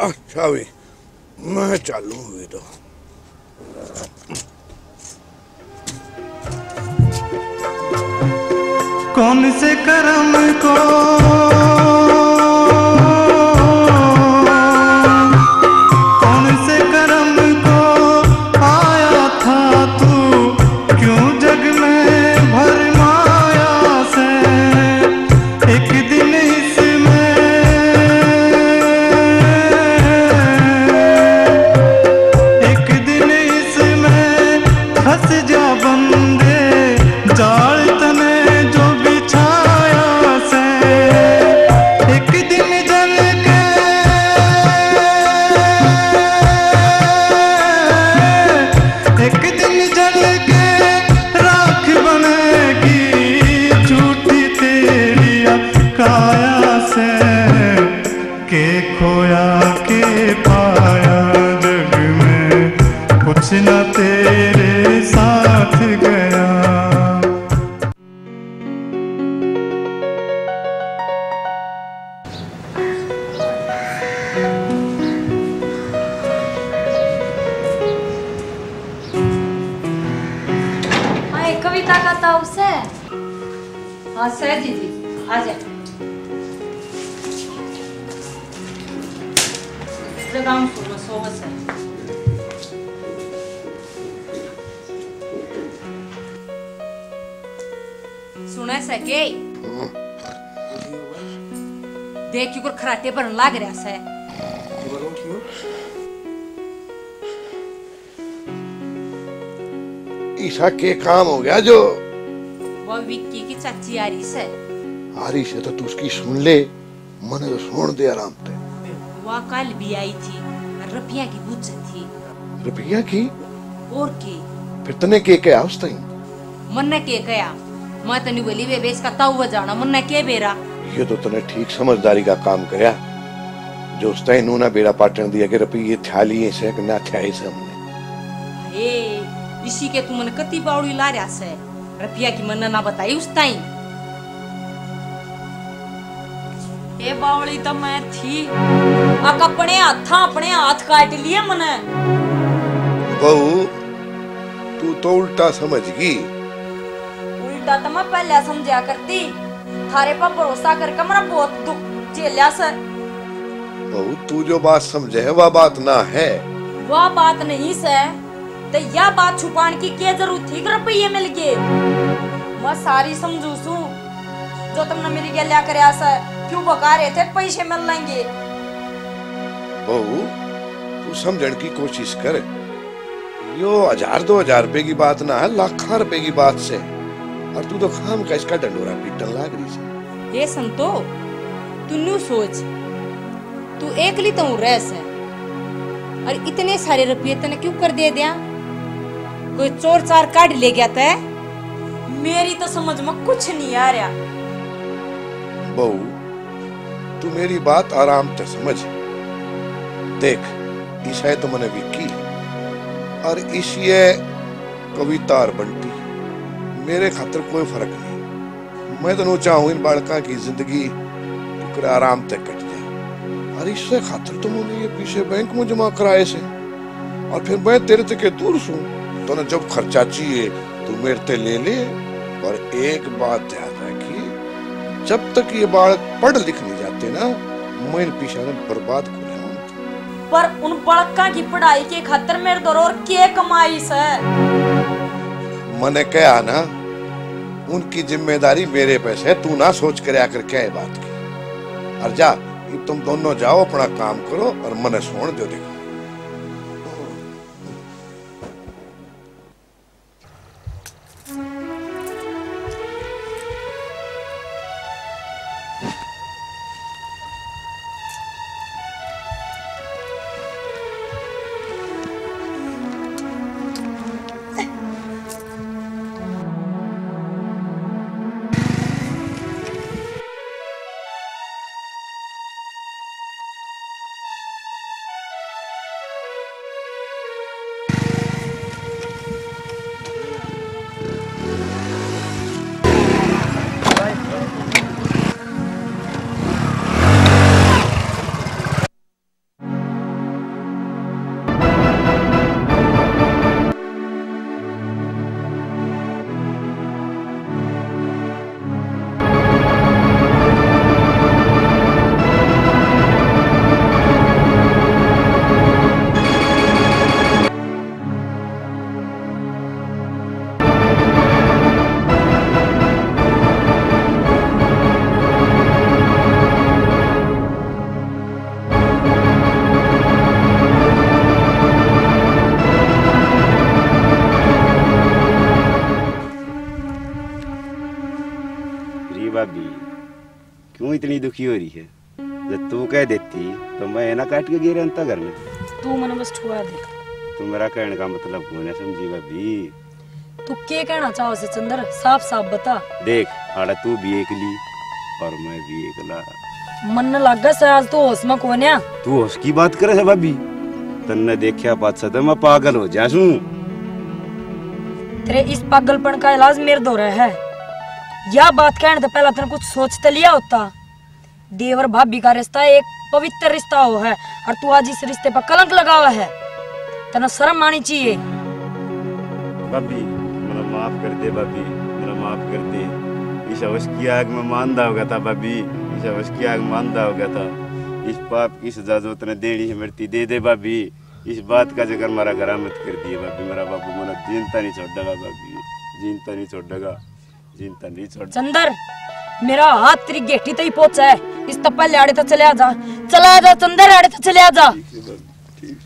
अच्छा भी, मैं चालू भी तो। कौन से करम को, कौन से करम को आया था तू, क्यों जग में भरमाया से? एक दिन इसमें, एक दिन इसमें फंस जा बंदे, जाल तने जो बिछाया से। एक दिन जल के, एक दिन जल के राख बनेगी झूठी तेरी या काया से। के खोया के पाया जग में, कुछ ना तेरे साथ गया। हाँ, एक कविता का ताव से। हाँ, सै जीजी, आ जा। जगाम सुनो, सोवस है। सुना सके? देख क्यों कर खराटे भरन लाग रहा सै। क्यों, क्यों? ईसा के काम हो गया जो वो विक्की की चाची आ रही सै। आ रही सै तो तू उसकी सुन ले, मने तो सुन दे आराम ते। वा कल भी आई थी, रुपया की पूछे थी। रुपया की? और के? फिर तने के कहा उस ताई? मन्ने के कहा? मैं तो न्यू बोली, वे बेच का ताऊ बजाना, मन्ने के बेरा? ये तो तने ठीक समझदारी का काम करया, जो उस ताई नूना बेरा पाटन दिया कि रुपये थ्या लिए से कि ना थ्या इस हमने। हे, इसी के तू मने कति बावड़ी ला रहा से? रुपया की मन्ने ना बताई उस ताई। ए बावली तो मैं थी, अक अपने हाथा अपने हाथ काट लिए मने। बहू, तू तो उल्टा समझ गई। उल्टा तो मैं पहले समझा करती, थारे पर भरोसा करके मेरा बहुत दुख झेलिया से। बहू, तू जो बात समझे है, वह बात ना है। वह बात नहीं से, तो यह बात छुपाने की क्या जरूरत थी कि रुपये मिल गए? मैं सारी समझू सू, जो तुमने मेरी गैल्या करया से, क्यों बका रहे थे, पैसे मिल लेंगे। बहू, तू समझण की कोशिश कर। यो हजार दो हजार रुपए की बात ना है, लाखां रुपए की बात से। और तू तो खाम का इसका ढंडोरा पीटन लाग रही से। हे संतो, तू न्यू सोच, तू एकली तो रह से, और इतने सारे रुपये तने क्यों कर दे दिया? कोई चोर चार काढ़ ले गया तै? मेरी तो समझ में कुछ नहीं आ रहा। बहू, तू मेरी बात आराम ते समझ। देख, इसाए तो मने विक्की और इसिए कविता और बंटी, मेरे खातर कोई फर्क नहीं। मैं तो न्यू चाहूँ इन बालकां की जिंदगी टुकड़े आराम ते कट जाए। और इससे खातर तो मैंने ये पैसे बैंक में जमा कराए से। और फिर मैं तेरे ते के दूर सूं, तने जब खर्चा चाहिए, तू मेरे ते ले ले। पर एक बात ध्यान रखी, जब तक ये बालक पढ़ लिख नहीं जाते ना, मैं इन पैसा ने बर्बाद को नहीं होने दूं। पर उन बालकां की पढ़ाई के खातर मेरे धोरै और के कमाई से? मने कहा ना, उनकी जिम्मेदारी मेरे पे से, तू ना सोच करया कर क्या ये बात की। और जा, इब तुम दोनों जाओ, अपना काम करो और मने सोण दो। देखो, री भाभी, क्यों इतनी दुखी हो रही है? जब तू कह देती तो मैं ना काट के गिर अंता घर में। तू मने बस ठुआ दे। तू मेरा कहने का मतलब क्यों ना समझी भाभी? तू के कहना चाहो से चंदर, साफ साफ बता। देख, आड़े तू भी एकली और मैं भी एकला। मन न लागे से आज तू होश में कोन्या। तू होश की बात करे से भाभी? तन्ने देखा पाछे तो मैं पागल हो जा सूं। तेरे इस पागलपन का इलाज मेरे धोरे है। या बात कहने से पहला तने कुछ सोच तो लिया होता। देवर भाभी का रिश्ता एक पवित्र रिश्ता हो है, और तू आज इस रिश्ते पर कलंक लगावा है। तने शर्म आनी चाहिए। भाभी, मेरा माफ कर दे भाभी, मेरा माफ कर दे। इस हवस की आग में मांदा हो गया था भाभी, इस हवस की आग में मांदा हो गया था। इस पाप की सजा जो तने देनी है मेरे ती दे दे भाभी। इस बात का जिक्र मेरा घरा मत कर दिए भाभी, मेरा बाबू मेरा जीनता नहीं छोड़ेगा भाभी, जीनता नहीं छोड़ेगा। जिन तन नहीं छोड़। चंदर, मेरा हाथ तेरी गेठी तई पहुंचा है। इस तो पहले आड़े तो चले आ जा, चला आ जा चंदर, आड़े तो चले आ जा। ठीक है सर, ठीक।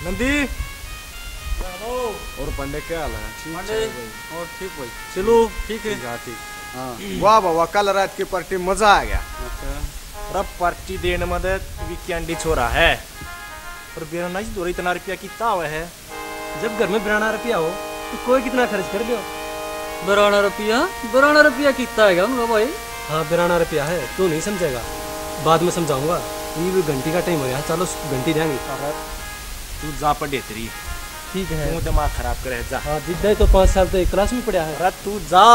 नंदी। और पंडे, क्या हाल है? ठीक पांडे, है भाई। और ठीक भाई। चलो, ठीक है। ठीक है, ठीक। हाँ। वाह बाबा, कल रात की पार्टी, मजा आ गया। अच्छा। अरे पार्टी देने में तो विक्की आंडी छोरा है, पर बिना नाच दो इतना रुपया कितना हुआ है? जब घर में बिराना रुपया हो, तो कोई कितना खर्च कर दो। बिराना रुपया? बिराना रुपया कितना है उनका भाई? हाँ, बिराना रुपया है, तू नहीं समझेगा, बाद में समझाऊंगा। ये भी घंटी का टाइम हो गया है, चलो घंटी देंगे। अरे, तू जा पढ़े तेरी। ठीक है। क्यों दिमाग खराब करे, जा। हाँ, जिद्दा ही तो पाँच साल तो एक क्लास में पढ़ा है। अरे, तू जा।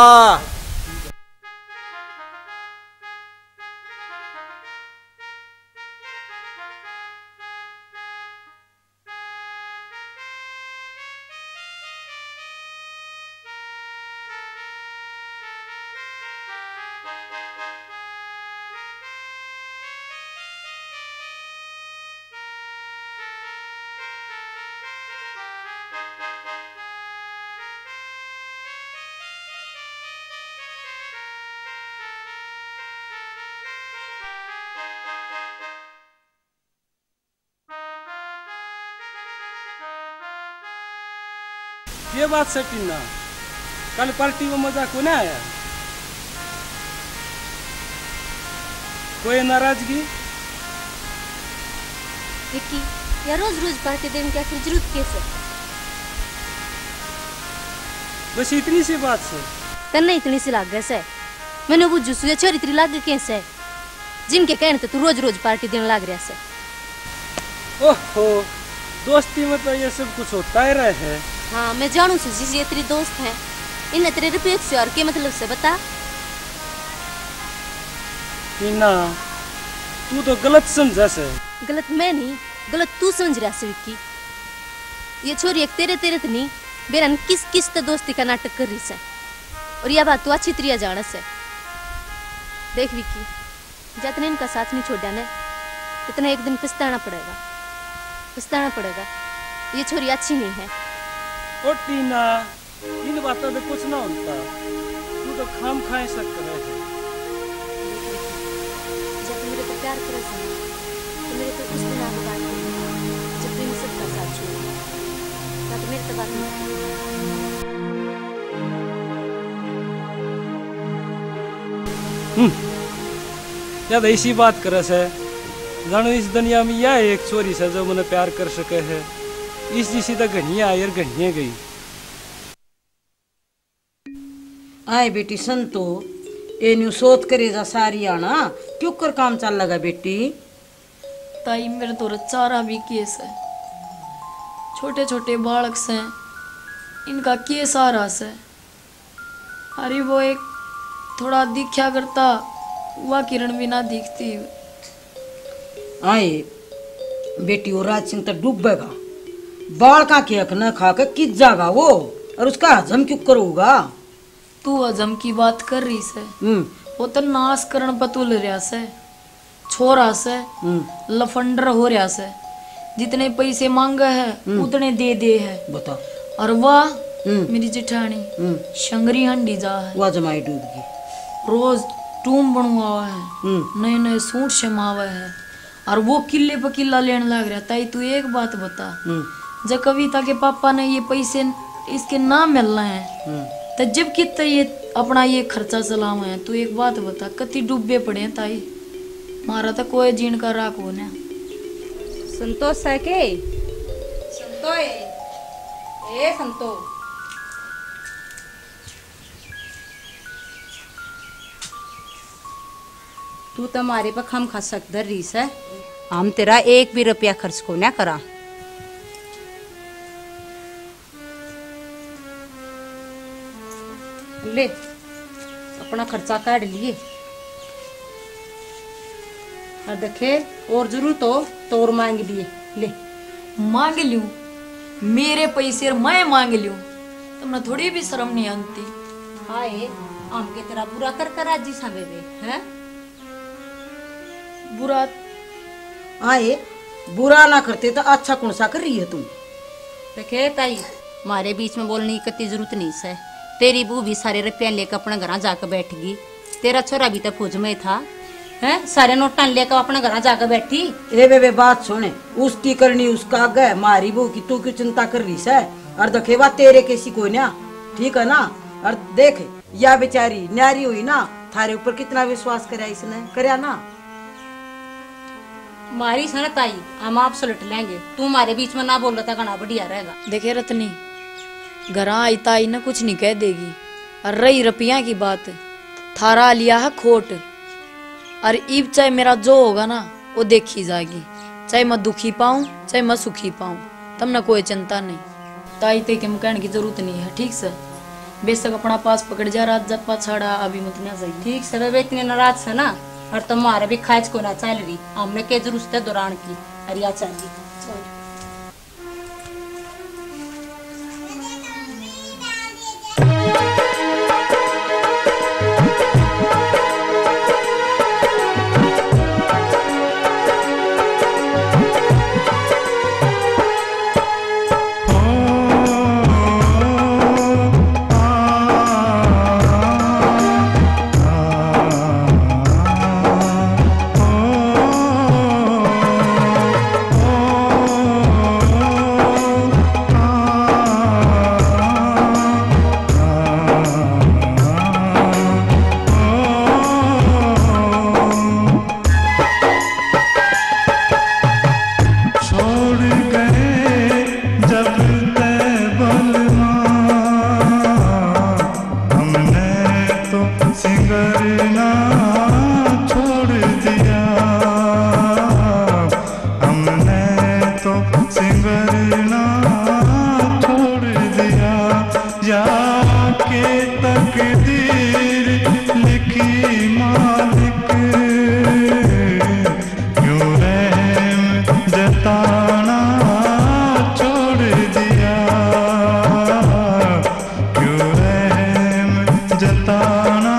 ये बात से टीना, कल पार्टी में मजा को ना आया? कोई नाराजगी? विक्की, या रोज रोज पार्टी देने की आखिर जरूरत के से? बस इतनी सी बात से। तन्ने इतनी सी लागे से? मैंने बुझू सु ये छोरी तेरी लागे के से? जिनके कहने तो तू रोज रोज पार्टी देने लाग रहा से। ओहो, दोस्ती में तो ये सब कुछ होता ही रहे है। हाँ, मैं जानू सु जिस ये तेरी दोस्त है, इन्हें तेरे रुपये से और के मतलब से बता? टीना, तू तो गलत समझा से। गलत मैं नहीं, गलत तू समझ रहा से विक्की। ये छोरी एक तेरे तेरे तो नहीं, बेरन किस किस तो दोस्ती का नाटक कर रही से। और यह बात तू अच्छी तरिया जाने से। देख विक्की, जतने इनका साथ नहीं छोड़ा ने, इतना एक दिन पछताना पड़ेगा, पछताना पड़ेगा। ये छोरी अच्छी नहीं है। ओ टीना, इन बातों से कुछ ना होता, तू तो खाम खाए शक करे है। जब तू मेरे पे प्यार करे से ना, तो मेरे पे उस दिन आग बार, जब तू इन सबका साथ छोड़, ना तो मेरे तो बात नहीं। हम्म, या तो इसी बात करे से, जानो इस दुनिया में या एक छोरी से जो मने प्यार कर सके है, इस जिसी तो घनी आई और घनी गई। आए बेटी संतो, ए न्यू सोच करे जा सारी आना, क्यों कर काम चल लगा बेटी? ताई, मेरे तो चारा भी केस है, छोटे छोटे बालक से, इनका के सहारा से? अरे वो एक थोड़ा दिखा करता, वह किरण भी ना दिखती। आए बेटी, वो राज सिंह तो डूबेगा, बालका के हक न खा के किस जागा वो, और उसका हजम क्यों करूगा? तू हजम की बात कर रही से, हम्म। वो तो नाश करण पतुल रहा से, छोरा से, हम्म। लफंडर हो रहा से, जितने पैसे मांगे है, हम्म। उतने दे दे है। बता। और वाह, हम्म। मेरी जिठानी, हम्म। शंगरी हंडी जा है। वाह जमाई डूब गई। रोज टूम बनवावा है, हम्म। नए नए सूट सिमावा है, और वो किले पे किला लेने लाग रहा। ताई, तू एक बात बता, हम्म। जब कविता के पापा ने ये पैसे इसके ना मिलना है, हम्म। तो जब कित ये अपना ये खर्चा चलावे हैं, तू एक बात बता, कति डूबे पड़े हैं ताई, मारा तो कोई जीण का राह कोन्या। संतोष है के? संतो ए, ए संतो। तू तो म्हारे पे खामखा शक धर रही सै। हम तेरा एक भी रुपया खर्च को ना करा। ले। अपना खर्चा काढ़ लिए। और देखे, और जरूरत हो तो और मांग लिए, ले। मांग लूं? मेरे पैसे और मैं मांग लूं? तुमने थोड़ी भी शर्म नहीं आती? हाय, हम के तेरा बुरा कर कर राजी सा बेबे, हैं? बुरा? आए, बुरा ना करते तो अच्छा कौन सा कर रही है तू? देखे ताई, म्हारे बीच में बोलने की कत्ती जरूरत नहीं सै। तेरी बहू भी सारे रुपया लेकर अपने घरां जाकर बैठ गई। तेरा छोरा भी तो फौज में था, हैं? सारे नोटां लेकर अपने घरां जाकर बैठी। ए बेबे, बात सुन, उसकी करनी उसका आगे, म्हारी बहू की तू क्यों चिंता कर रही सै? और देखेवा तेरे कैसी कोई ना, ठीक है ना? और देख, या बेचारी न्यारी हुई ना, थारे ऊपर कितना विश्वास करया इसने, करया ना? मारी सै ना ताई, हम आप सुलट लेंगे। तू हमारे बीच में ना बोले तो घना बढ़िया रहेगा। देखे रतनी, घरां आई ताई ना कुछ नहीं कह देगी। और रही रुपया की बात, थारा लिया है खोट। और इब चाहे मेरा जो होगा ना, वो देखी जाएगी। चाहे मैं दुखी पाऊं, चाहे मैं सुखी पाऊं, तमने कोई चिंता नहीं। ताई ते के कहने की जरूरत नहीं है, ठीक से? बेशक अपना पास पकड़ जा, रात जब पाछाड़ा अभी मत ना जाइए। ठीक से, वे इतने नाराज से ना, और तुम्हारे भी खाज को ना चल रही, हमने के जरूरत है दौरान की, अरे आ चल गई। छोड़ गए जब तै बलमा, हमने तो सिंगरना छोड़ दिया, हमने तो सिंगरना छोड़ दिया। या के तकदीर लिखी मालिक, क्यों रहम जताना छोड़ दिया, क्यों रहम जताना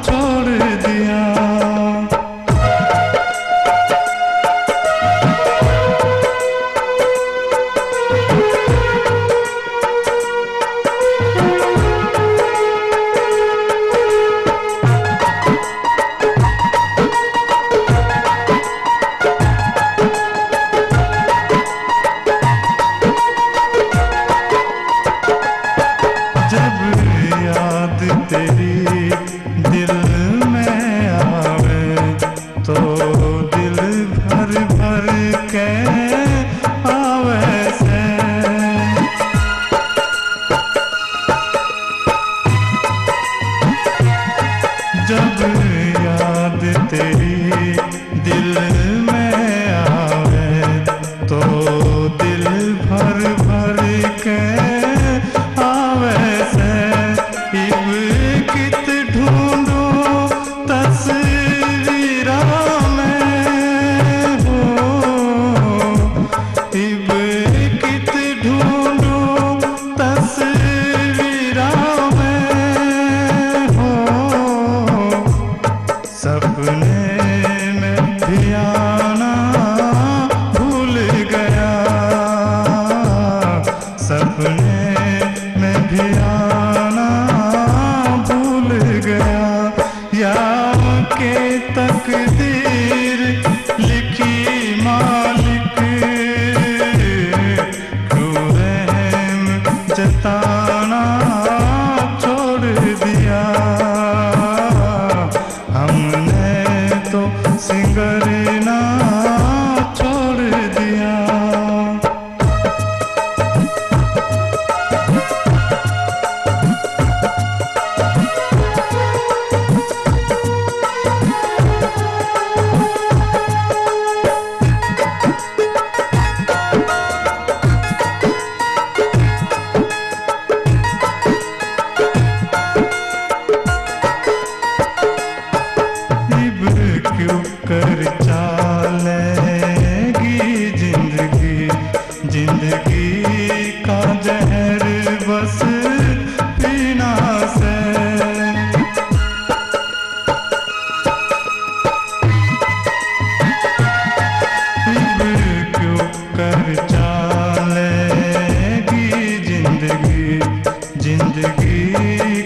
छोड़ दिया। जब याद तेरी दिल में आवे, तो दिल भर भर के आवे से। जब याद तेरी दिल में आवे, तो दिल भर भर के आवे से। इब कित ढूंढूं तस्वीरां में हो, इब कित ढूंढूं तस्वीरां में हो, सपने में भी आना भूल गया, जिंदगी का जहर बस पीना से। इब क्यों कर चालेगी जिंदगी, जिंदगी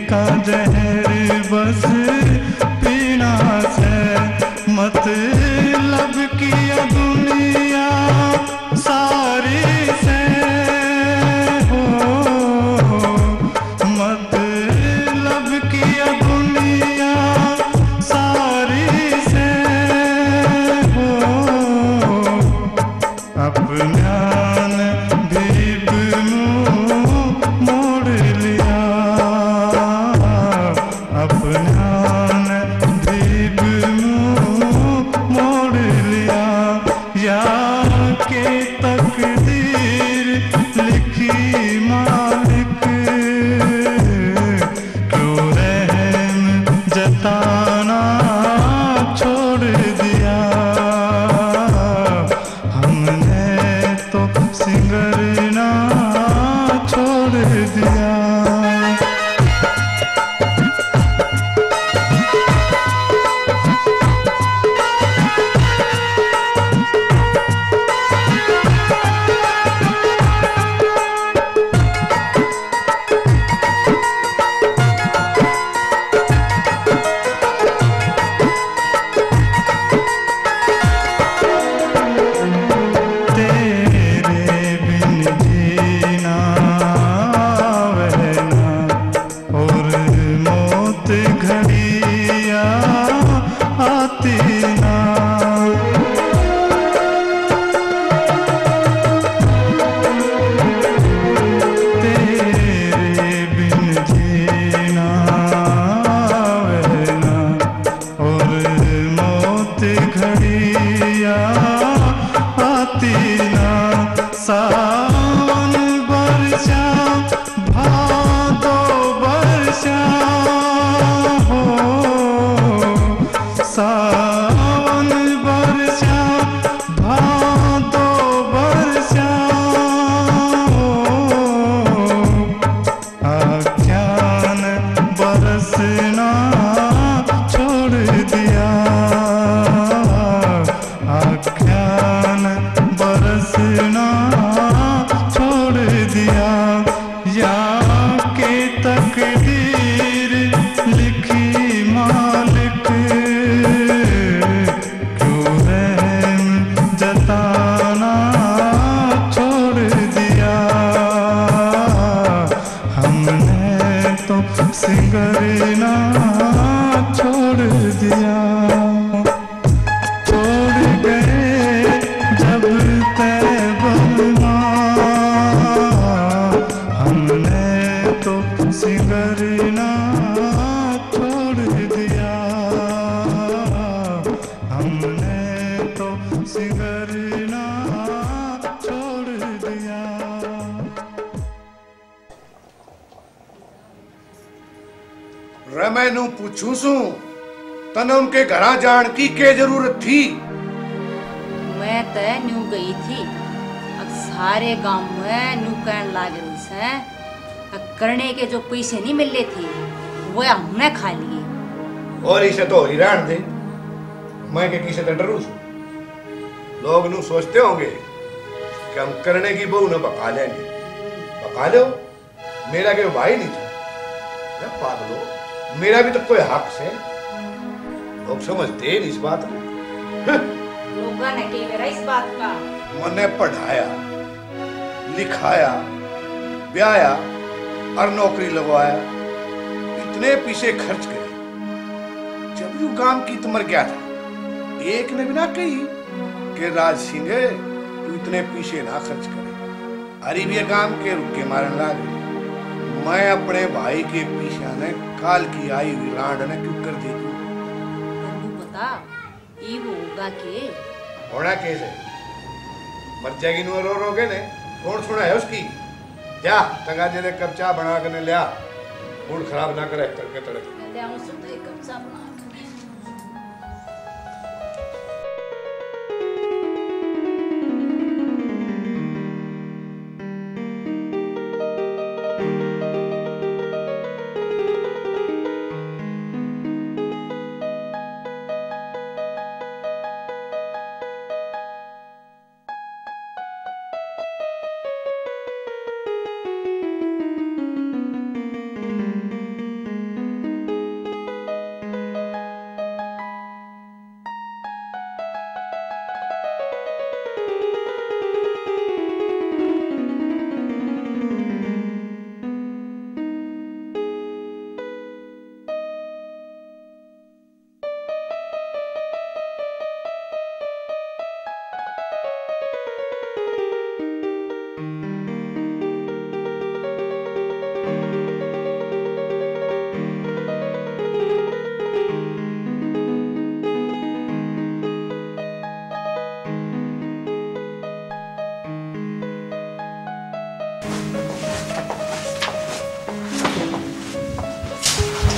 का जहर बस पीना से। मतलब की ये दुनिया सारी से हो, मतलब की ये दुनिया सारी से हो, अपना ने भी मुंह मोड़ लिया, अपना ने भी मुंह मोड़ लिया। या के तकदीर लिखी मालिक, क्यों रहम जताना छोड़ दिया, हमने तो सिंगरना छोड़ दिया। तेरे बिन जीना आवे ना, और मौत घड़िया आती ना। तेरे बिन जीना आवे ना, और मौत घड़िया आती ना। सावन बरसा, भादो बरसा हो, सावन बरसा, भादो बरसा हो, आख्यान बरसना छोड़ दिया, आख्यान बरसना छोड़ दिया। या के तकदीर लिखी मालिक, क्यों रहम जताना छोड़ दिया, हमने तो सिंगरना छोड़ दिया। छोड़ गए जब तै बलमा, हमने तो सिंगरना छोड़ दिया, हमने तो सिंगरना छोड़ दिया। रे, मैं नू पूछूं सूं, तन्ने उनके घरां जाण की के जरूरत थी? मैं तै न्यू गई थी, अब सारे गांव में न्यू कहण लाग रही सै, अब करने के जो पैसे नहीं मिले थे, वो हमने खा लिए। और इसे तो ही रहण दे, मैं के किसे तै डरूं सूं? लोग नू सोचते होंगे कि हम करने की बहू ने भगा लेंगे। भगा लो, मेरा के भाई नहीं था। अरे पागलो, मेरा भी तो कोई हक से। लोग समझते ही नहीं इस बात को। हं। लोगां ने के करा इस बात का? मन्ने पढ़ाया, लिखाया, ब्याया और नौकरी लगवाया। इतने पैसे खर्च करे। जब यू गांव की मर गया था, एक ने भी ना कही कि राज सिंह, तू इतने पैसे ना खर्च करे। अरे भी ये गांव के रुक्के मारन लाग। मैं अपने भाई के पीछा ने काल की आई हुई रांड ने क्यों कर दे दूं? तन्नू पता, ये वो होगा के? होना के से? मर जाएगी नू रो रो के ने। कौन सुना है उसकी? जा, तंगा जे दे कप चाय बना के ने ल्या। मूड खराब ना करे तड़के तड़के। मैं ले आऊं सुते कप चाय बना के।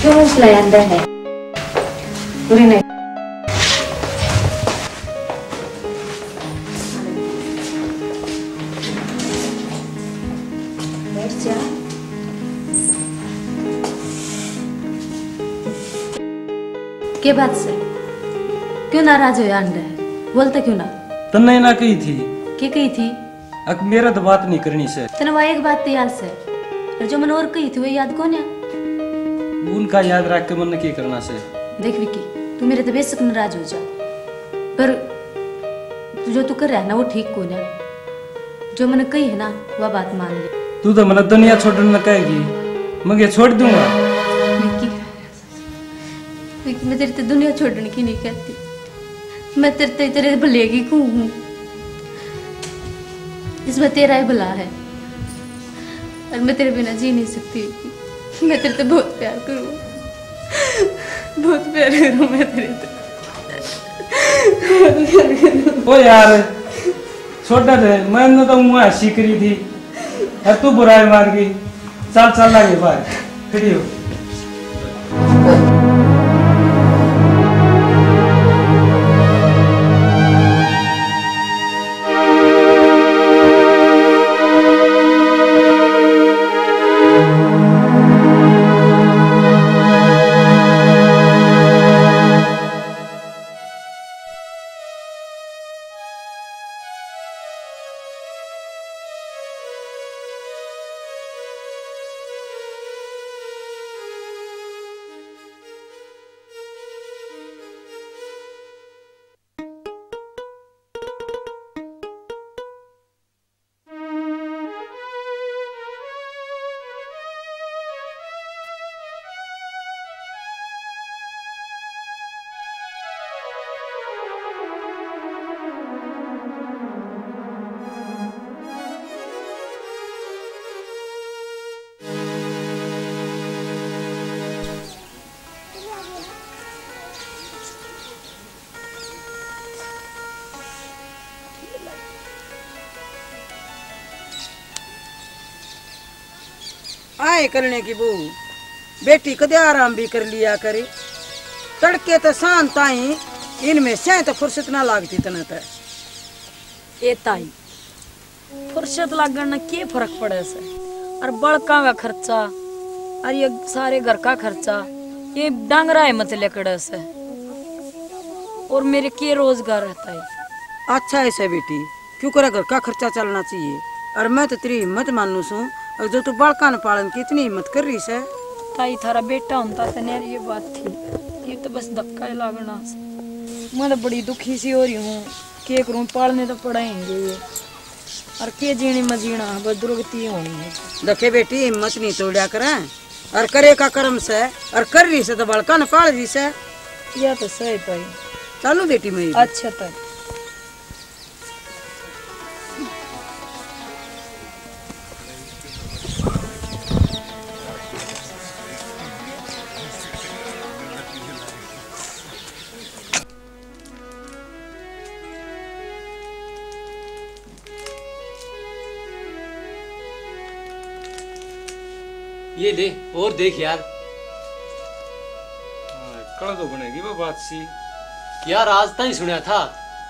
हौसला आंदा है। बुरी नहीं। बैठ जा। के बात से? क्यों नाराज होया अंडे? बोलता क्यों ना? तन्ने ना कही थी। के कही थी? अक मेरा तो बात नहीं करनी से। तने वा एक बात तो याद से, और जो मन और कही थी वो याद कोन्या? उनका याद रख के मन के करना से? देख विकी, तू मेरे तो बेशक नाराज हो जा, पर तू जो तू कर रहा है ना, वो ठीक कोन्या। जो मैंने कही है ना, वह बात मान ले। तू तो मैंने दुनिया छोड़ने न कहेगी, मैं ये छोड़ दूंगा। विकी, विकी, मैं तेरे ते दुनिया छोड़ने की नहीं कहती, मैं तेरे ते, तेरे भले की कहूँ हूँ। इसमें तेरा ही भला है, और मैं तेरे बिना जी नहीं सकती विकी। मैं तेरे ते बहुत प्यार करूँ, बहुत प्यार करूँ मैं तेरे ते। ओ यार, छोड़ दे, मैंने तो मुँह ऐसी करी थी, और तू बुराई मार गई। चल, चल लांगे बाहर, खड़ी हो। आए करने की बहू, बेटी कदे आराम भी कर लिया करे। तड़के तो शाम ताई इनमें से तो फुर्सत ना लागती तने तो। ए ताई, फुर्सत लागण न के फर्क पड़े से? और बड़का का खर्चा, और ये सारे घर का खर्चा, ये डांगरा है मत लेकड़े से। और मेरे के रोजगार रहता है? अच्छा है से बेटी, क्यों करे घर का खर्चा चलना चाहिए। और मैं तो तेरी हिम्मत मानू सूं, और जो तू बालका न पालन की इतनी हिम्मत कर रही से। ताई, थारा बेटा होता तो न्यारी ये बात थी, ये तो बस धक्का ही लागना से। मैं तो बड़ी दुखी सी हो रही हूँ, के करूँ, पालने तो पड़ेंगे ये। और के जीने में जीना, बस दुर्गति होनी है। देखे बेटी, हिम्मत नहीं तोड़ा करें, और करे का कर्म से, और कर रही से तो बालका न पाल रही से। या तो सही ताई। चलो बेटी, मैं अच्छा ताई। ये ले, और देख यार। हाँ, कल तो बनेगी वो बात सी। यार, आज ताई सुना था,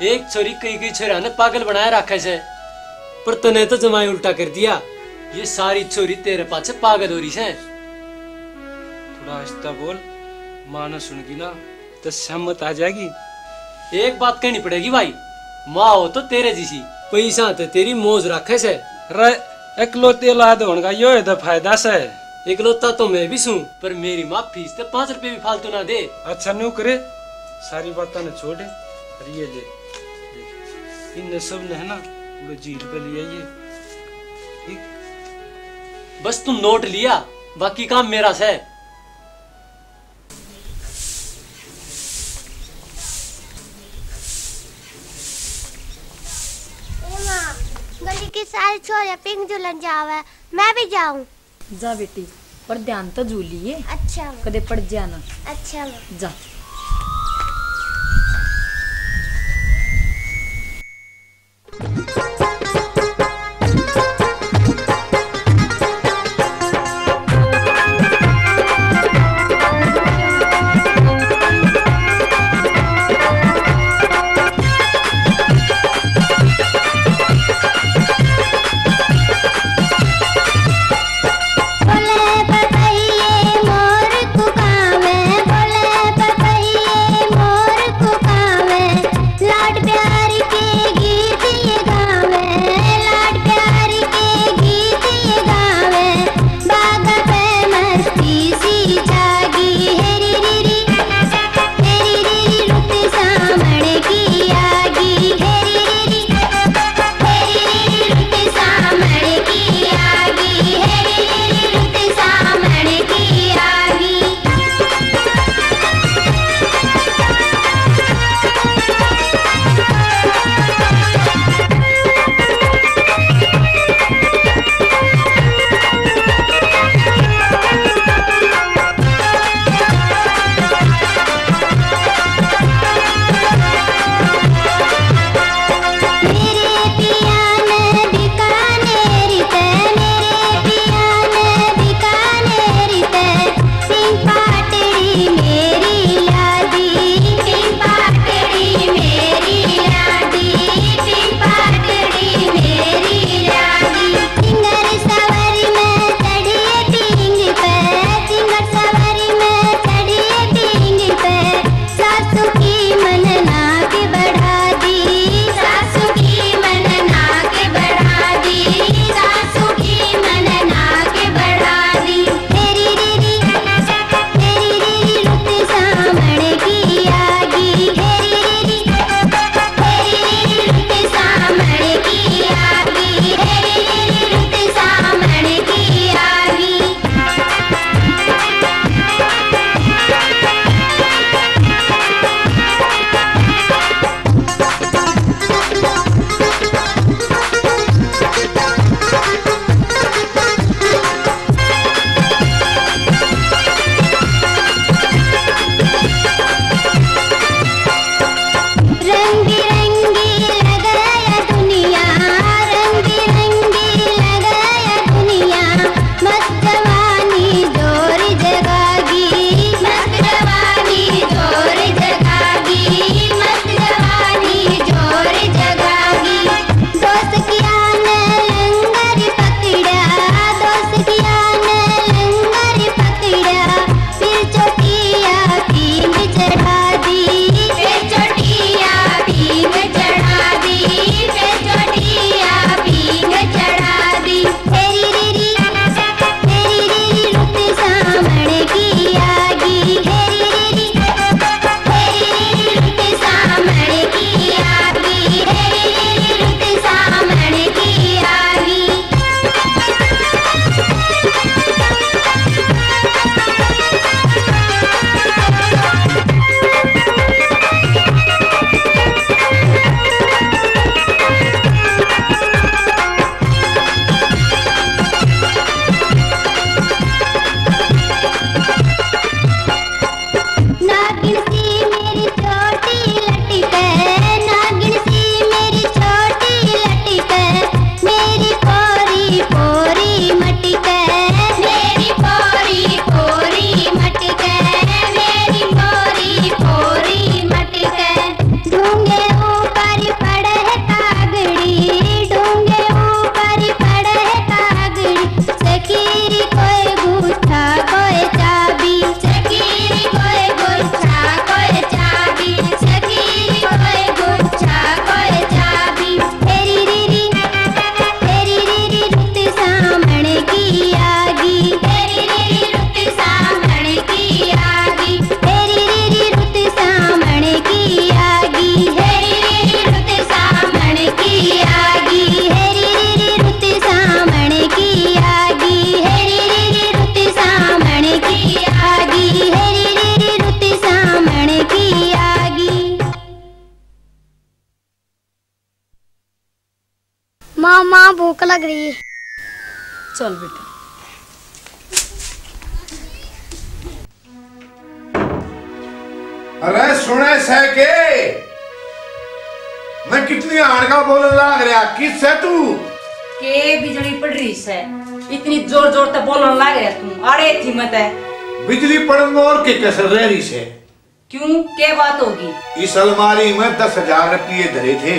एक छोरी कई कई छोरा ने पागल बनाया रखा से, पर तने तो जमाई उल्टा कर दिया। ये सारी छोरी तेरे पाछे पागल हो रही से। थोड़ा आहिस्ता बोल, माँ ने सुन गई ना, तो सहमत आ जाएगी। एक बात कहनी पड़ेगी भाई, माँ हो तो तेरे जैसी, पैसा तो तेरी मौज रखे से। रे, इकलौते औलाद होने का यो है तो फायदा से। इकलौता तो मैं भी सूं, पर मेरी माँ फीस ते पाँच रुपए भी फालतू ना दे। अच्छा, न्यू करे, सारी बातां ने छोड़, और ये ले, देख, इन सब ने है ना, वो झील पे ले आइए, ठीक? बस तुम नोट लिया, बाकी काम मेरा से। ए माँ, गली की सारी छोरियां पिंक झूलन जावे, मैं भी जाऊं? जा बेटी, पर ध्यान तो झूलिए, अच्छा माँ। कदे पड़ जा ना। अच्छा माँ। जा। भूख लग रही है। चल बेटा। अरे सुने सै के? मैं कितनी हाण का बोलन लाग रहा, किस सै तू? के बिजली पड़ रही सै, इतनी जोर जोर तै बोलन लाग रहा तू, आड़े थी मैं तै। बिजली पड़न में और के कसर रह रही सै? क्यों, के बात होगी? इस अलमारी में दस हजार रुपये धरे थे,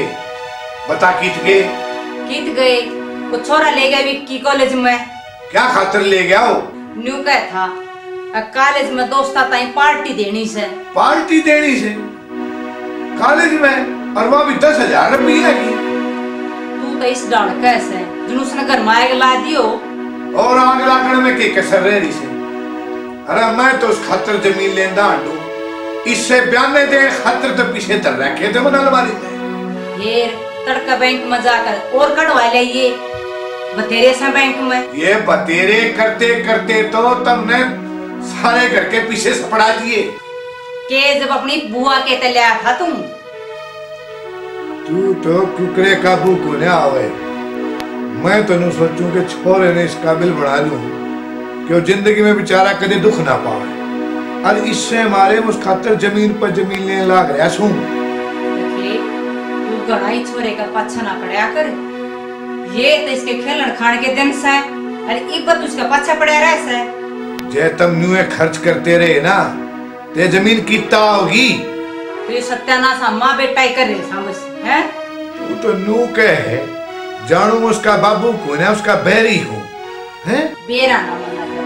बता कित गए? कित गए? वो छोरा ले गया विक्की कॉलेज में। क्या खातर ले गया हो? न्यू कह था, अ, कॉलेज में दोस्ता ताई पार्टी देनी से। पार्टी देनी से? कॉलेज में? और वो भी दस हजार रुपये की? तू तो इस डाल कैसे जुनूस ने घर में आग ला दियो। और आग लागण में के कसर रह रही से? अरे मैं तो उस खातर जमीन लेंदा हांडू, इससे बयाने दे खातर तो पीछे धर रखे थे मन अलमारी में। फिर तड़का बैंक में जाकर और कढ़वा लाइए, बतेरे सा बैंक में। ये बतेरे करते करते तो तुमने सारे घर के पीछे सपड़ा दिए। के जब अपनी बुआ के ते लिया था तू? तू तो कुकरे काबू कोन्या आवे। मैं तो न्यू सोचूं कि छोरे ने इस काबिल बना लूं कि वो जिंदगी में बेचारा कदे दुख ना पावे। और इससे मारे उस खातर जमीन पर जमीन लेने लाग रहा सूं। देखे, तू घणा ही छोरे का पाछा ना पड़या कर। ये तो इसके खेलण खाण के दिन से, और इब तू इसका पाछा पड़या रह से। जे तुम न्यूए खर्च करते रहे ना, ते जमीन कित्ता होगी? तो ये सत्यानाश हम माँ बेटा ही कर रहे सां बस, हैं? तू तो नू कह है, जानू उसका बाबू कोन्या, उसका बैरी हूँ, हैं? बेरा ना मना कर।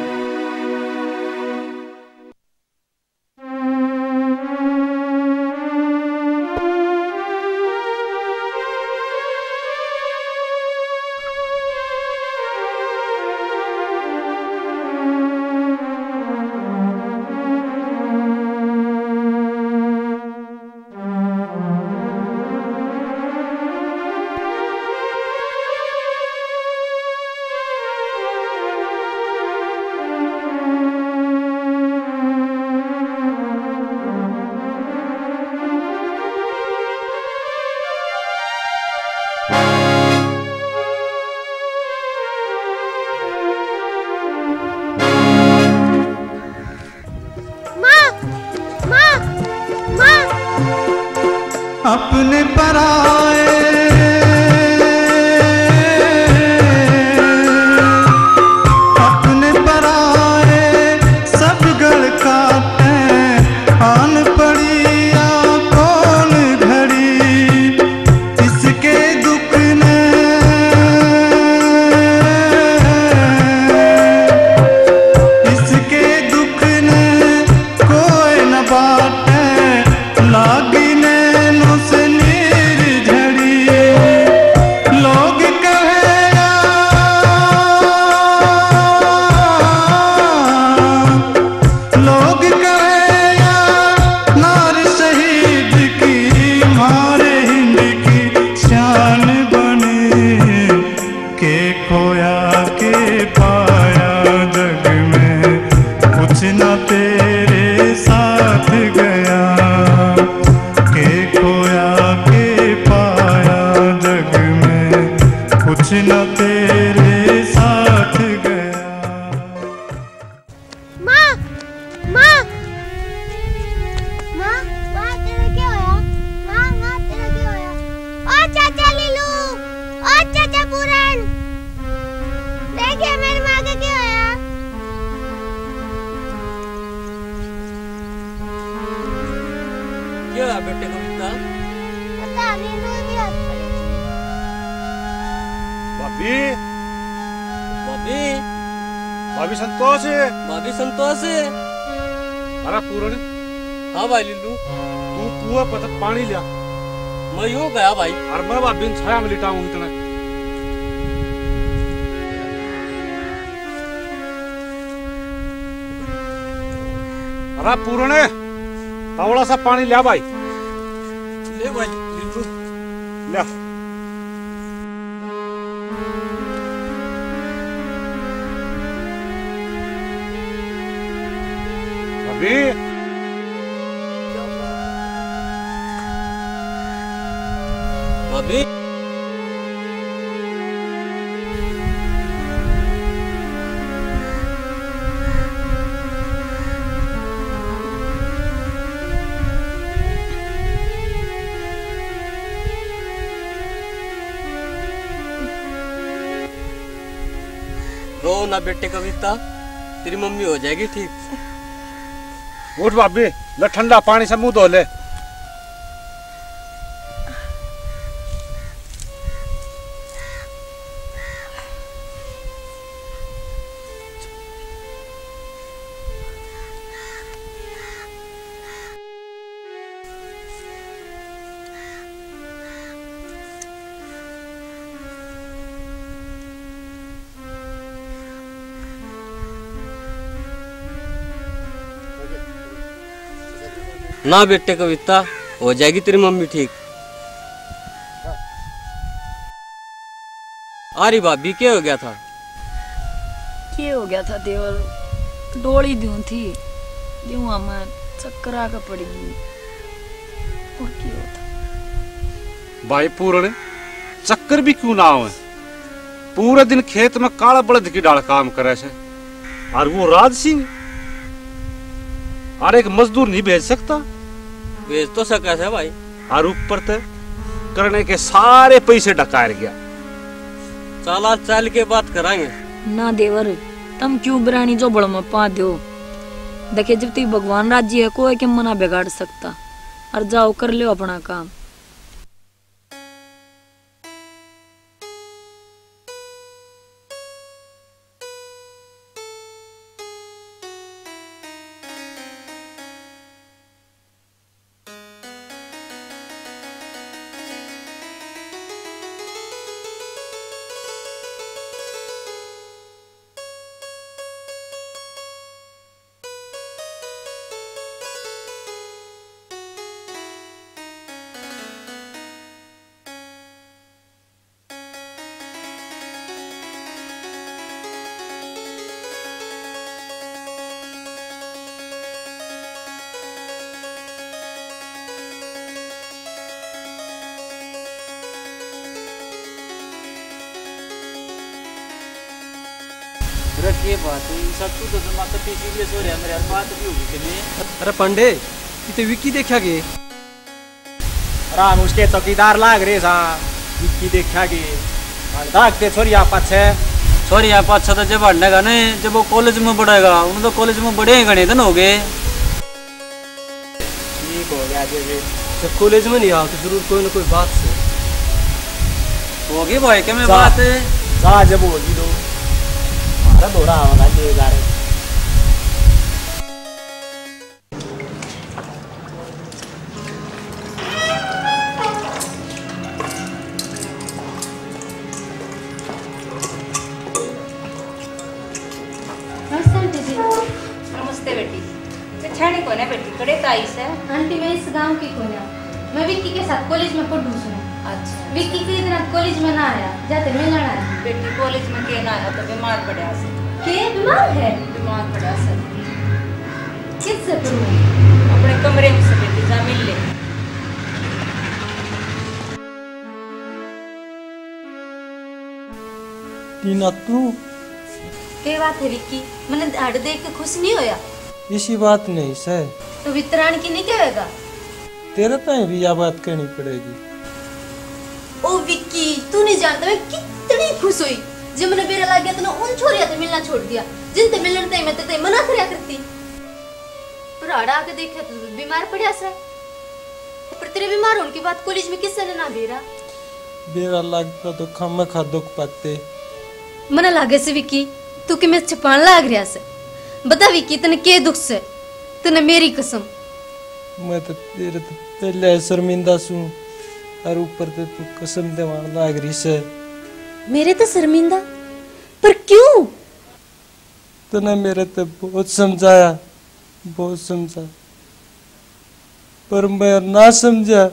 माँ, माँ, माँ। अपने पराए, अपने पराए सब गल काटे, आन पड़ी या कौन घड़ी। इसके दुख ने, इसके दुख ने कोई न बाटे, लागी नैनों से नीर झड़ी। लोग कहे या, लोग कहे या नार शहीद की, मारे हिंद की शान बने। के खोया के पाया जग में, कुछ ना तेरे साथ गया। के खोया के पाया जग में, कुछ ना तेरे साथ गया। माँ, माँ, माँ, माँ, तेरा क्या होया? माँ, माँ, तेरा क्या होया? ओ चाचा लीलू, ओ चाचा पूरन, देखिए मेरी माँ का क्या होया? क्या होया बेटे कविता? पता नहीं, मैं भी हंस पड़ी। भाभी, भाभी। भाभी संतोष। भाभी संतोष। अरे पूरण। हाँ भाई लिल्लू। तू कुआ पर पानी लिया। मैं यो गया भाई। अरे मैं भाभी ने छाया में लिटाऊं इतने। अरे पूरण, तावड़ा सा पानी लिया भाई। ले भाई लिल्लू। लिया। भाभी। भाभी। रो ना बेटे कविता, तेरी मम्मी हो जाएगी ठीक। उठ भाभी, ले ठंडा पानी से मुंह धो ले। ना बेटे कविता, हो जाएगी तेरी मम्मी ठीक। अरे भाभी, के हो गया था? के हो गया था देवर, डोली दूं थी, यूं मैं चक्कर आके पड़ गई। और के होता? भाई पूरण, चक्कर भी क्यों ना आवे, पूरे दिन खेत में काला बलद की ढाल काम करे से, और वो राज सिंह, और एक मजदूर नहीं भेज सकता? भेज तो सका से भाई। और ऊपर ते करने के सारे पैसे डकार गया। चला, चल के बात करांगे। ना देवर, तम क्यों बिरानी जोबड़ में पा दो? देखे, जब तक भगवान राजी है, कोई के मना बिगाड़ सकता। और जाओ, कर लो अपना काम। अरे के बात है, इन सब तू तो जमा कति सीरियस हो रहा है मेरे यार, बात भी होगी कि नहीं? अरे पांडे, इते विक्की देखा के? राम उसके चौकीदार लाग रहे सा, विक्की देखा के? भागते छोरिया पाछे। छोरिया पाछे तो जब हटने का नहीं, जब वो कॉलेज में पढ़ेगा, उन तो कॉलेज में बड़े ही घने दिन हो गए। ठीक हो गया जे भी। जब कॉलेज में नहीं आओ तो जरूर कोई ना कोई बात से। होगी भाई के में जा, बात है। जा जब होगी तो हमारा दौरा आवागा ले जा रहे। नमस्ते आंटी जी। नमस्ते बेटी। ते छाने कोने बेटी, कड़े ताई से? आंटी, मैं इस गांव की कोन्या। मैं विक्की के साथ कॉलेज में पढ़ूं सूं। अच्छा। विक्की कई दिन कॉलेज में ना आया, जाते मिलना है। बेटी, कॉलेज में के ना आया तो बीमार पड़ा से। के बीमार है? बीमार पड़ा से। किस से पढ़ूं? अपने कमरे में से बेटी, जा मिल ले। टीना, तू? के बात है विक्की? मने हाड़ देख के खुश नहीं होया? इसी बात नहीं सै। तो वितरान की नहीं कहेगा? तेरे ताहीं भी या बात कहनी पड़ेगी। ओ विक्की, तू नहीं जानता मैं कितनी खुश हुई जब मने बेरा लाग गया, तने उन छोरिया ते मिलना छोड़ दिया जिनते मिलने ताहीं मैं तेरे ताहीं मना करया करती। पर हाड़ा आके देखे तो बीमार पड़ा से। पर तेरे बीमार होने की बात कॉलेज में किसने ना बेरा? बेरा लागता तो खामखा दुख पाते। मने लागे से विक्की, तू किमे छुपान लाग रहा से। बता विक्की, तने के दुख से? तने मेरी कसम। मैं तो तेरे तो पहले ही शर्मिंदा सूं, और ऊपर ते तू कसम देवान लाग रही से। मेरे तो शर्मिंदा? पर क्यों? तने मेरे ते बहुत समझाया, बहुत समझा, पर मैं ना समझा,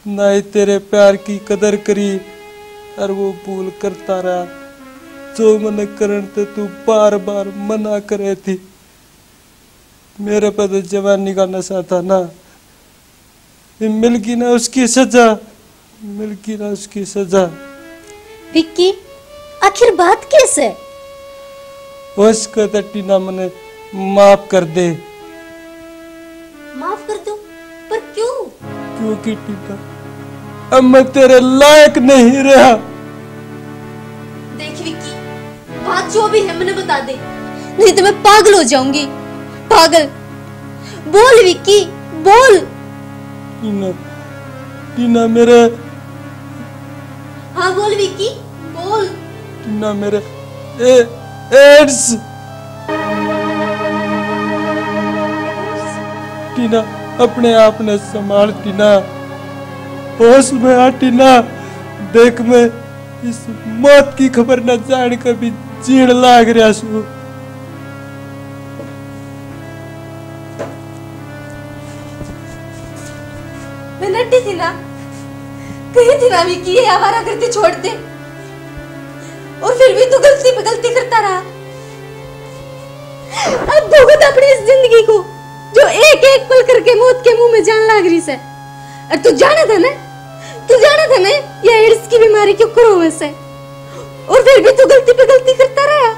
ना ही तेरे प्यार की कदर करी, और वो भूल करता रहा जो मने करण ते तू बार बार मना करे थी। मेरे पे तो जवानी का नशा था ना, ये मिल गई ना उसकी सजा, मिल गई ना उसकी सजा। विक्की, आखिर बात के से? उसको तो टीना मने माफ कर दे। माफ कर दूं? पर क्यों? क्योंकि टीना, अब मैं तेरे लायक नहीं रहा। देख विक्की, आज जो भी है, मैंने बता दे, नहीं तो मैं पागल हो जाऊंगी। पागल। बोल विक्की, बोल। टीना, टीना मेरे। हाँ, बोल विक्की, बोल। टीना मेरे ए, एड्स। टीना, अपने आप ने संभाल टीना, होश में आ टीना। देख, मैं इस मौत की खबर न जान के भी जीण लाग रहा सू। मैं नटी थी ना, कही थी ना विक्की ये आवारा करती छोड़ दे, और फिर भी तू गलती पे गलती करता रहा। अब भुगत अपनी इस जिंदगी को, जो एक एक पल करके मौत के मुंह में जान लाग रही से। और तू जाने था ना, तू जाने था ना, ये एड्स की बीमारी क्यों करो वैसे, और फिर भी तू गलती पे गलती करता रहा।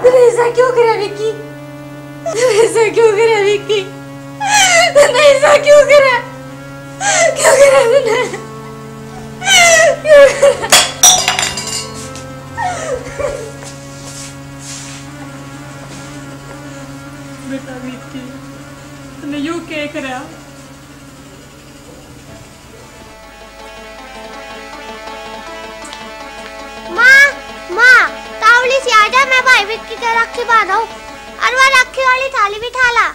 तूने ऐसा क्यों करा विक्की? तूने ऐसा क्यों करा विक्की? तूने ऐसा क्यों करा? क्यों करा तूने? क्यों करा? बेटा विक्की, तूने यू के करा? माँ, माँ, तावली सी आजा, मैं भाई विक्की के राखी बांधूं। और वो राखी वाली थाली भी ठा ला।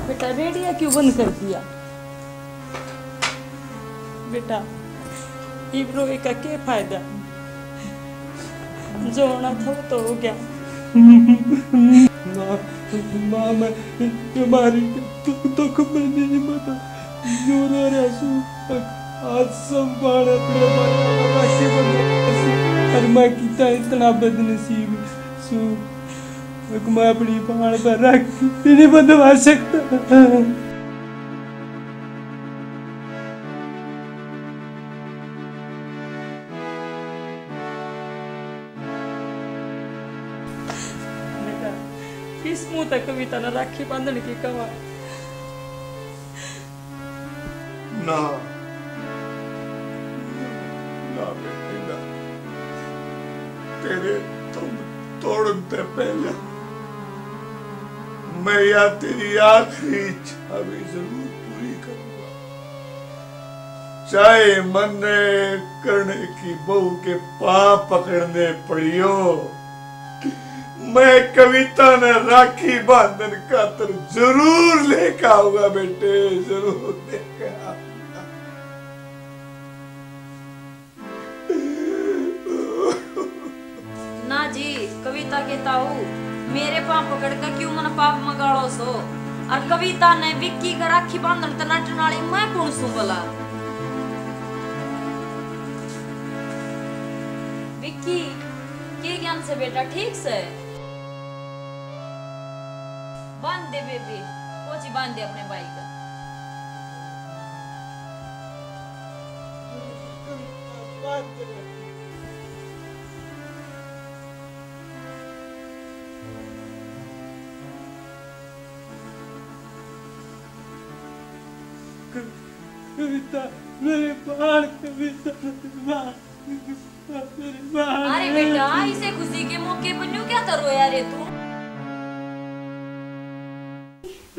बेटा, रेडिया क्यों बंद कर दिया? बेटा, इब रोए का के फायदा? जो होना था, वो तो हो गया। माँ, माँ, मैं बीमारी के दु-, दुख में नहीं बता। यूं रो रहा सू, आज सब बाण अपने माथा पर राखी बंधा सू। और मैं कितना इतना बदनसीब सू, मैं अपनी बाण पर राखी नहीं बंधवा सकता। बेटा, किस मुंह तक कविता ने राखी बांधने की कहा? ना, ना बेटे ना, तेरे तुम तोड़न ते पहले मैं या तेरी आखिरी इच्छा भी जरूर पूरी करूंगा, चाहे मन्ने करने की बहू के पांव पकड़ने पड़ियो। मैं कविता ने राखी बांधन खातर जरूर लेके आऊंगा बेटे, जरूर लेके आऊंगा। ना जी, कविता के ताऊ, मेरे पांव पकड़ के क्यों मन पाप में गालो सो? और कविता ने विक्की का राखी बांधन ते नटन वाली मैं कौन सूं भला? विक्की, के ज्ञान से बेटा, ठीक से? बांध दे बेबे, पोची बांध दे अपने भाई का। कविता, मेरे बाण, कविता, मेरे बाण। अरे बेटा, इसे खुशी के मौके पर न्यू क्या तो रोया रे तू?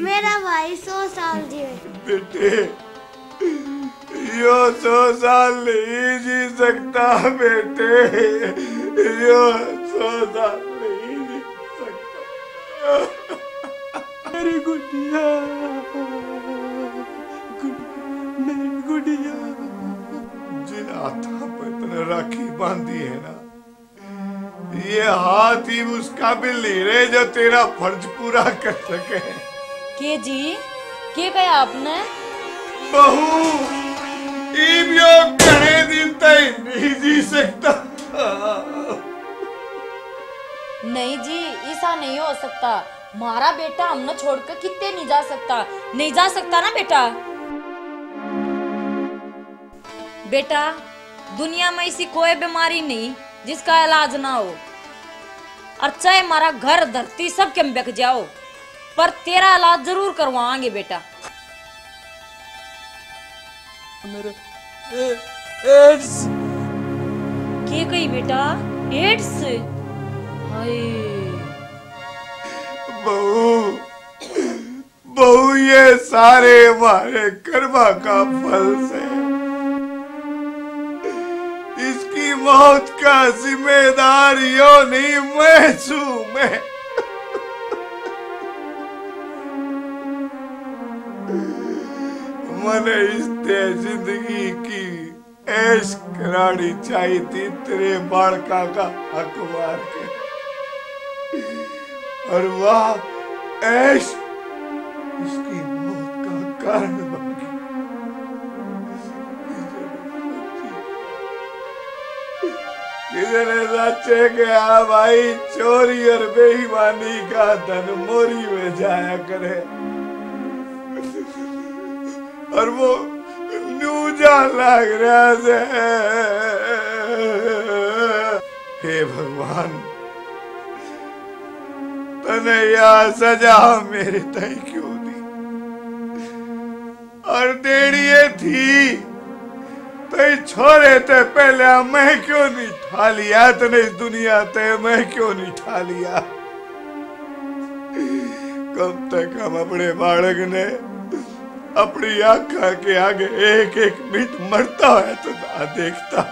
मेरा भाई सौ साल जीवे। बेटे, यो सौ साल नहीं जी सकता बेटे, यो सौ साल नहीं जी सकता। मेरी गुड़िया, गुड़-, मेरी गुड़िया। जिन हाथों पे तने राखी बांधी है ना, ये हाथ ही उस काबिल नहीं रहे जो तेरा फर्ज पूरा कर सके। के जी, के कहा आपने? बहू, इब यो घणे दिन तक नहीं जी सकता। नहीं जी, ऐसा नहीं हो सकता। म्हारा बेटा हमने छोड़ के किते नहीं जा सकता। नहीं जा सकता ना बेटा। बेटा, दुनिया में ऐसी कोई बीमारी नहीं जिसका इलाज ना हो, और चाहे म्हारा घर धरती सब के बिक जाओ, पर तेरा इलाज जरूर करवाएंगे बेटा। मेरे ए, एड्स। के कही बेटा? एड्स? हाय। बहू, बहू, ये सारे हमारे कर्मा का फल से। इसकी मौत का जिम्मेदार यो नहीं, मैं छू मैं। मने इस ते जिंदगी की ऐश करानी चाहिए थी तेरे बालका का हक मार के। और वह ऐश इसकी मौत का कारण बन गई। किसी ने सच्चे कहा भाई, चोरी और बेईमानी का धन मोरी में जाया करे। और वो न्यू जान लाग रहा है। हे भगवान, तने या सजा मेरे ताई क्यों दी? और देनी ये थी, तई छोरे ते पहले मैं क्यों नहीं ठा लिया? तने इस दुनिया ते मैं क्यों नहीं ठा लिया? कम से कम अपने बालक ने अपनी आंखा के आगे एक एक मिनट मरता है तो ना देखता।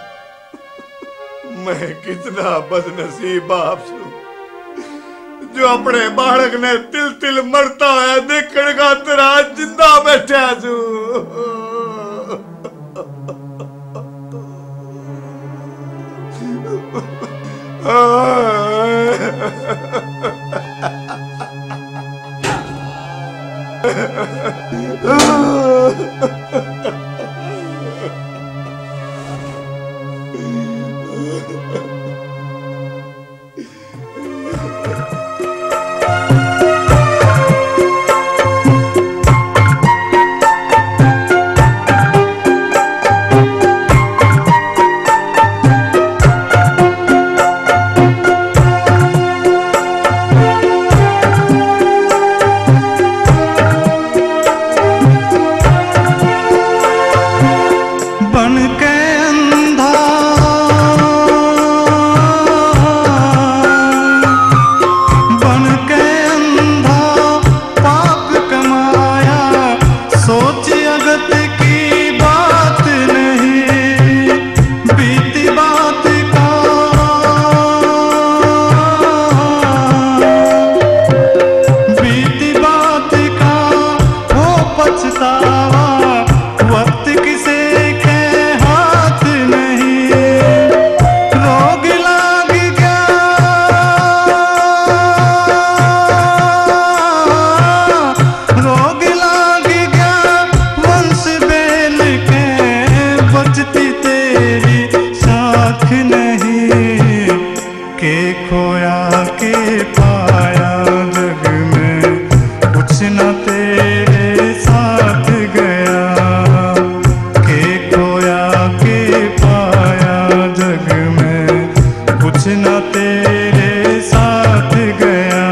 मैं कितना बदनसीब बाप सूं, जो अपने बालक ने तिल तिल मरता होया देखण खातर आज जिंदा बैठा सूं। बन के अंधा, बन के अंधा पाप कमाया, सोच अगत की बात नहीं, बीती बात का, बीती बात का हो पछतावा, वक्त किसे के हाथ नहीं। रोग लाग गया, रोग लाग गया वंश बेल के, बचती तेरी साख नहीं। के खोया के पाया जग में, कुछ ना तेरे साथ गया। के खोया के पाया जग में, कुछ ना तेरे साथ गया।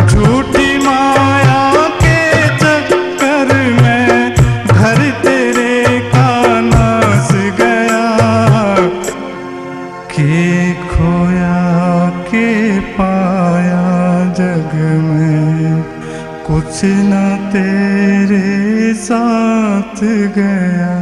झूठी माया के चक्कर में घर तेरे का नाश गया। के खोया के पाया जग में, कुछ ना तेरे साथ गया।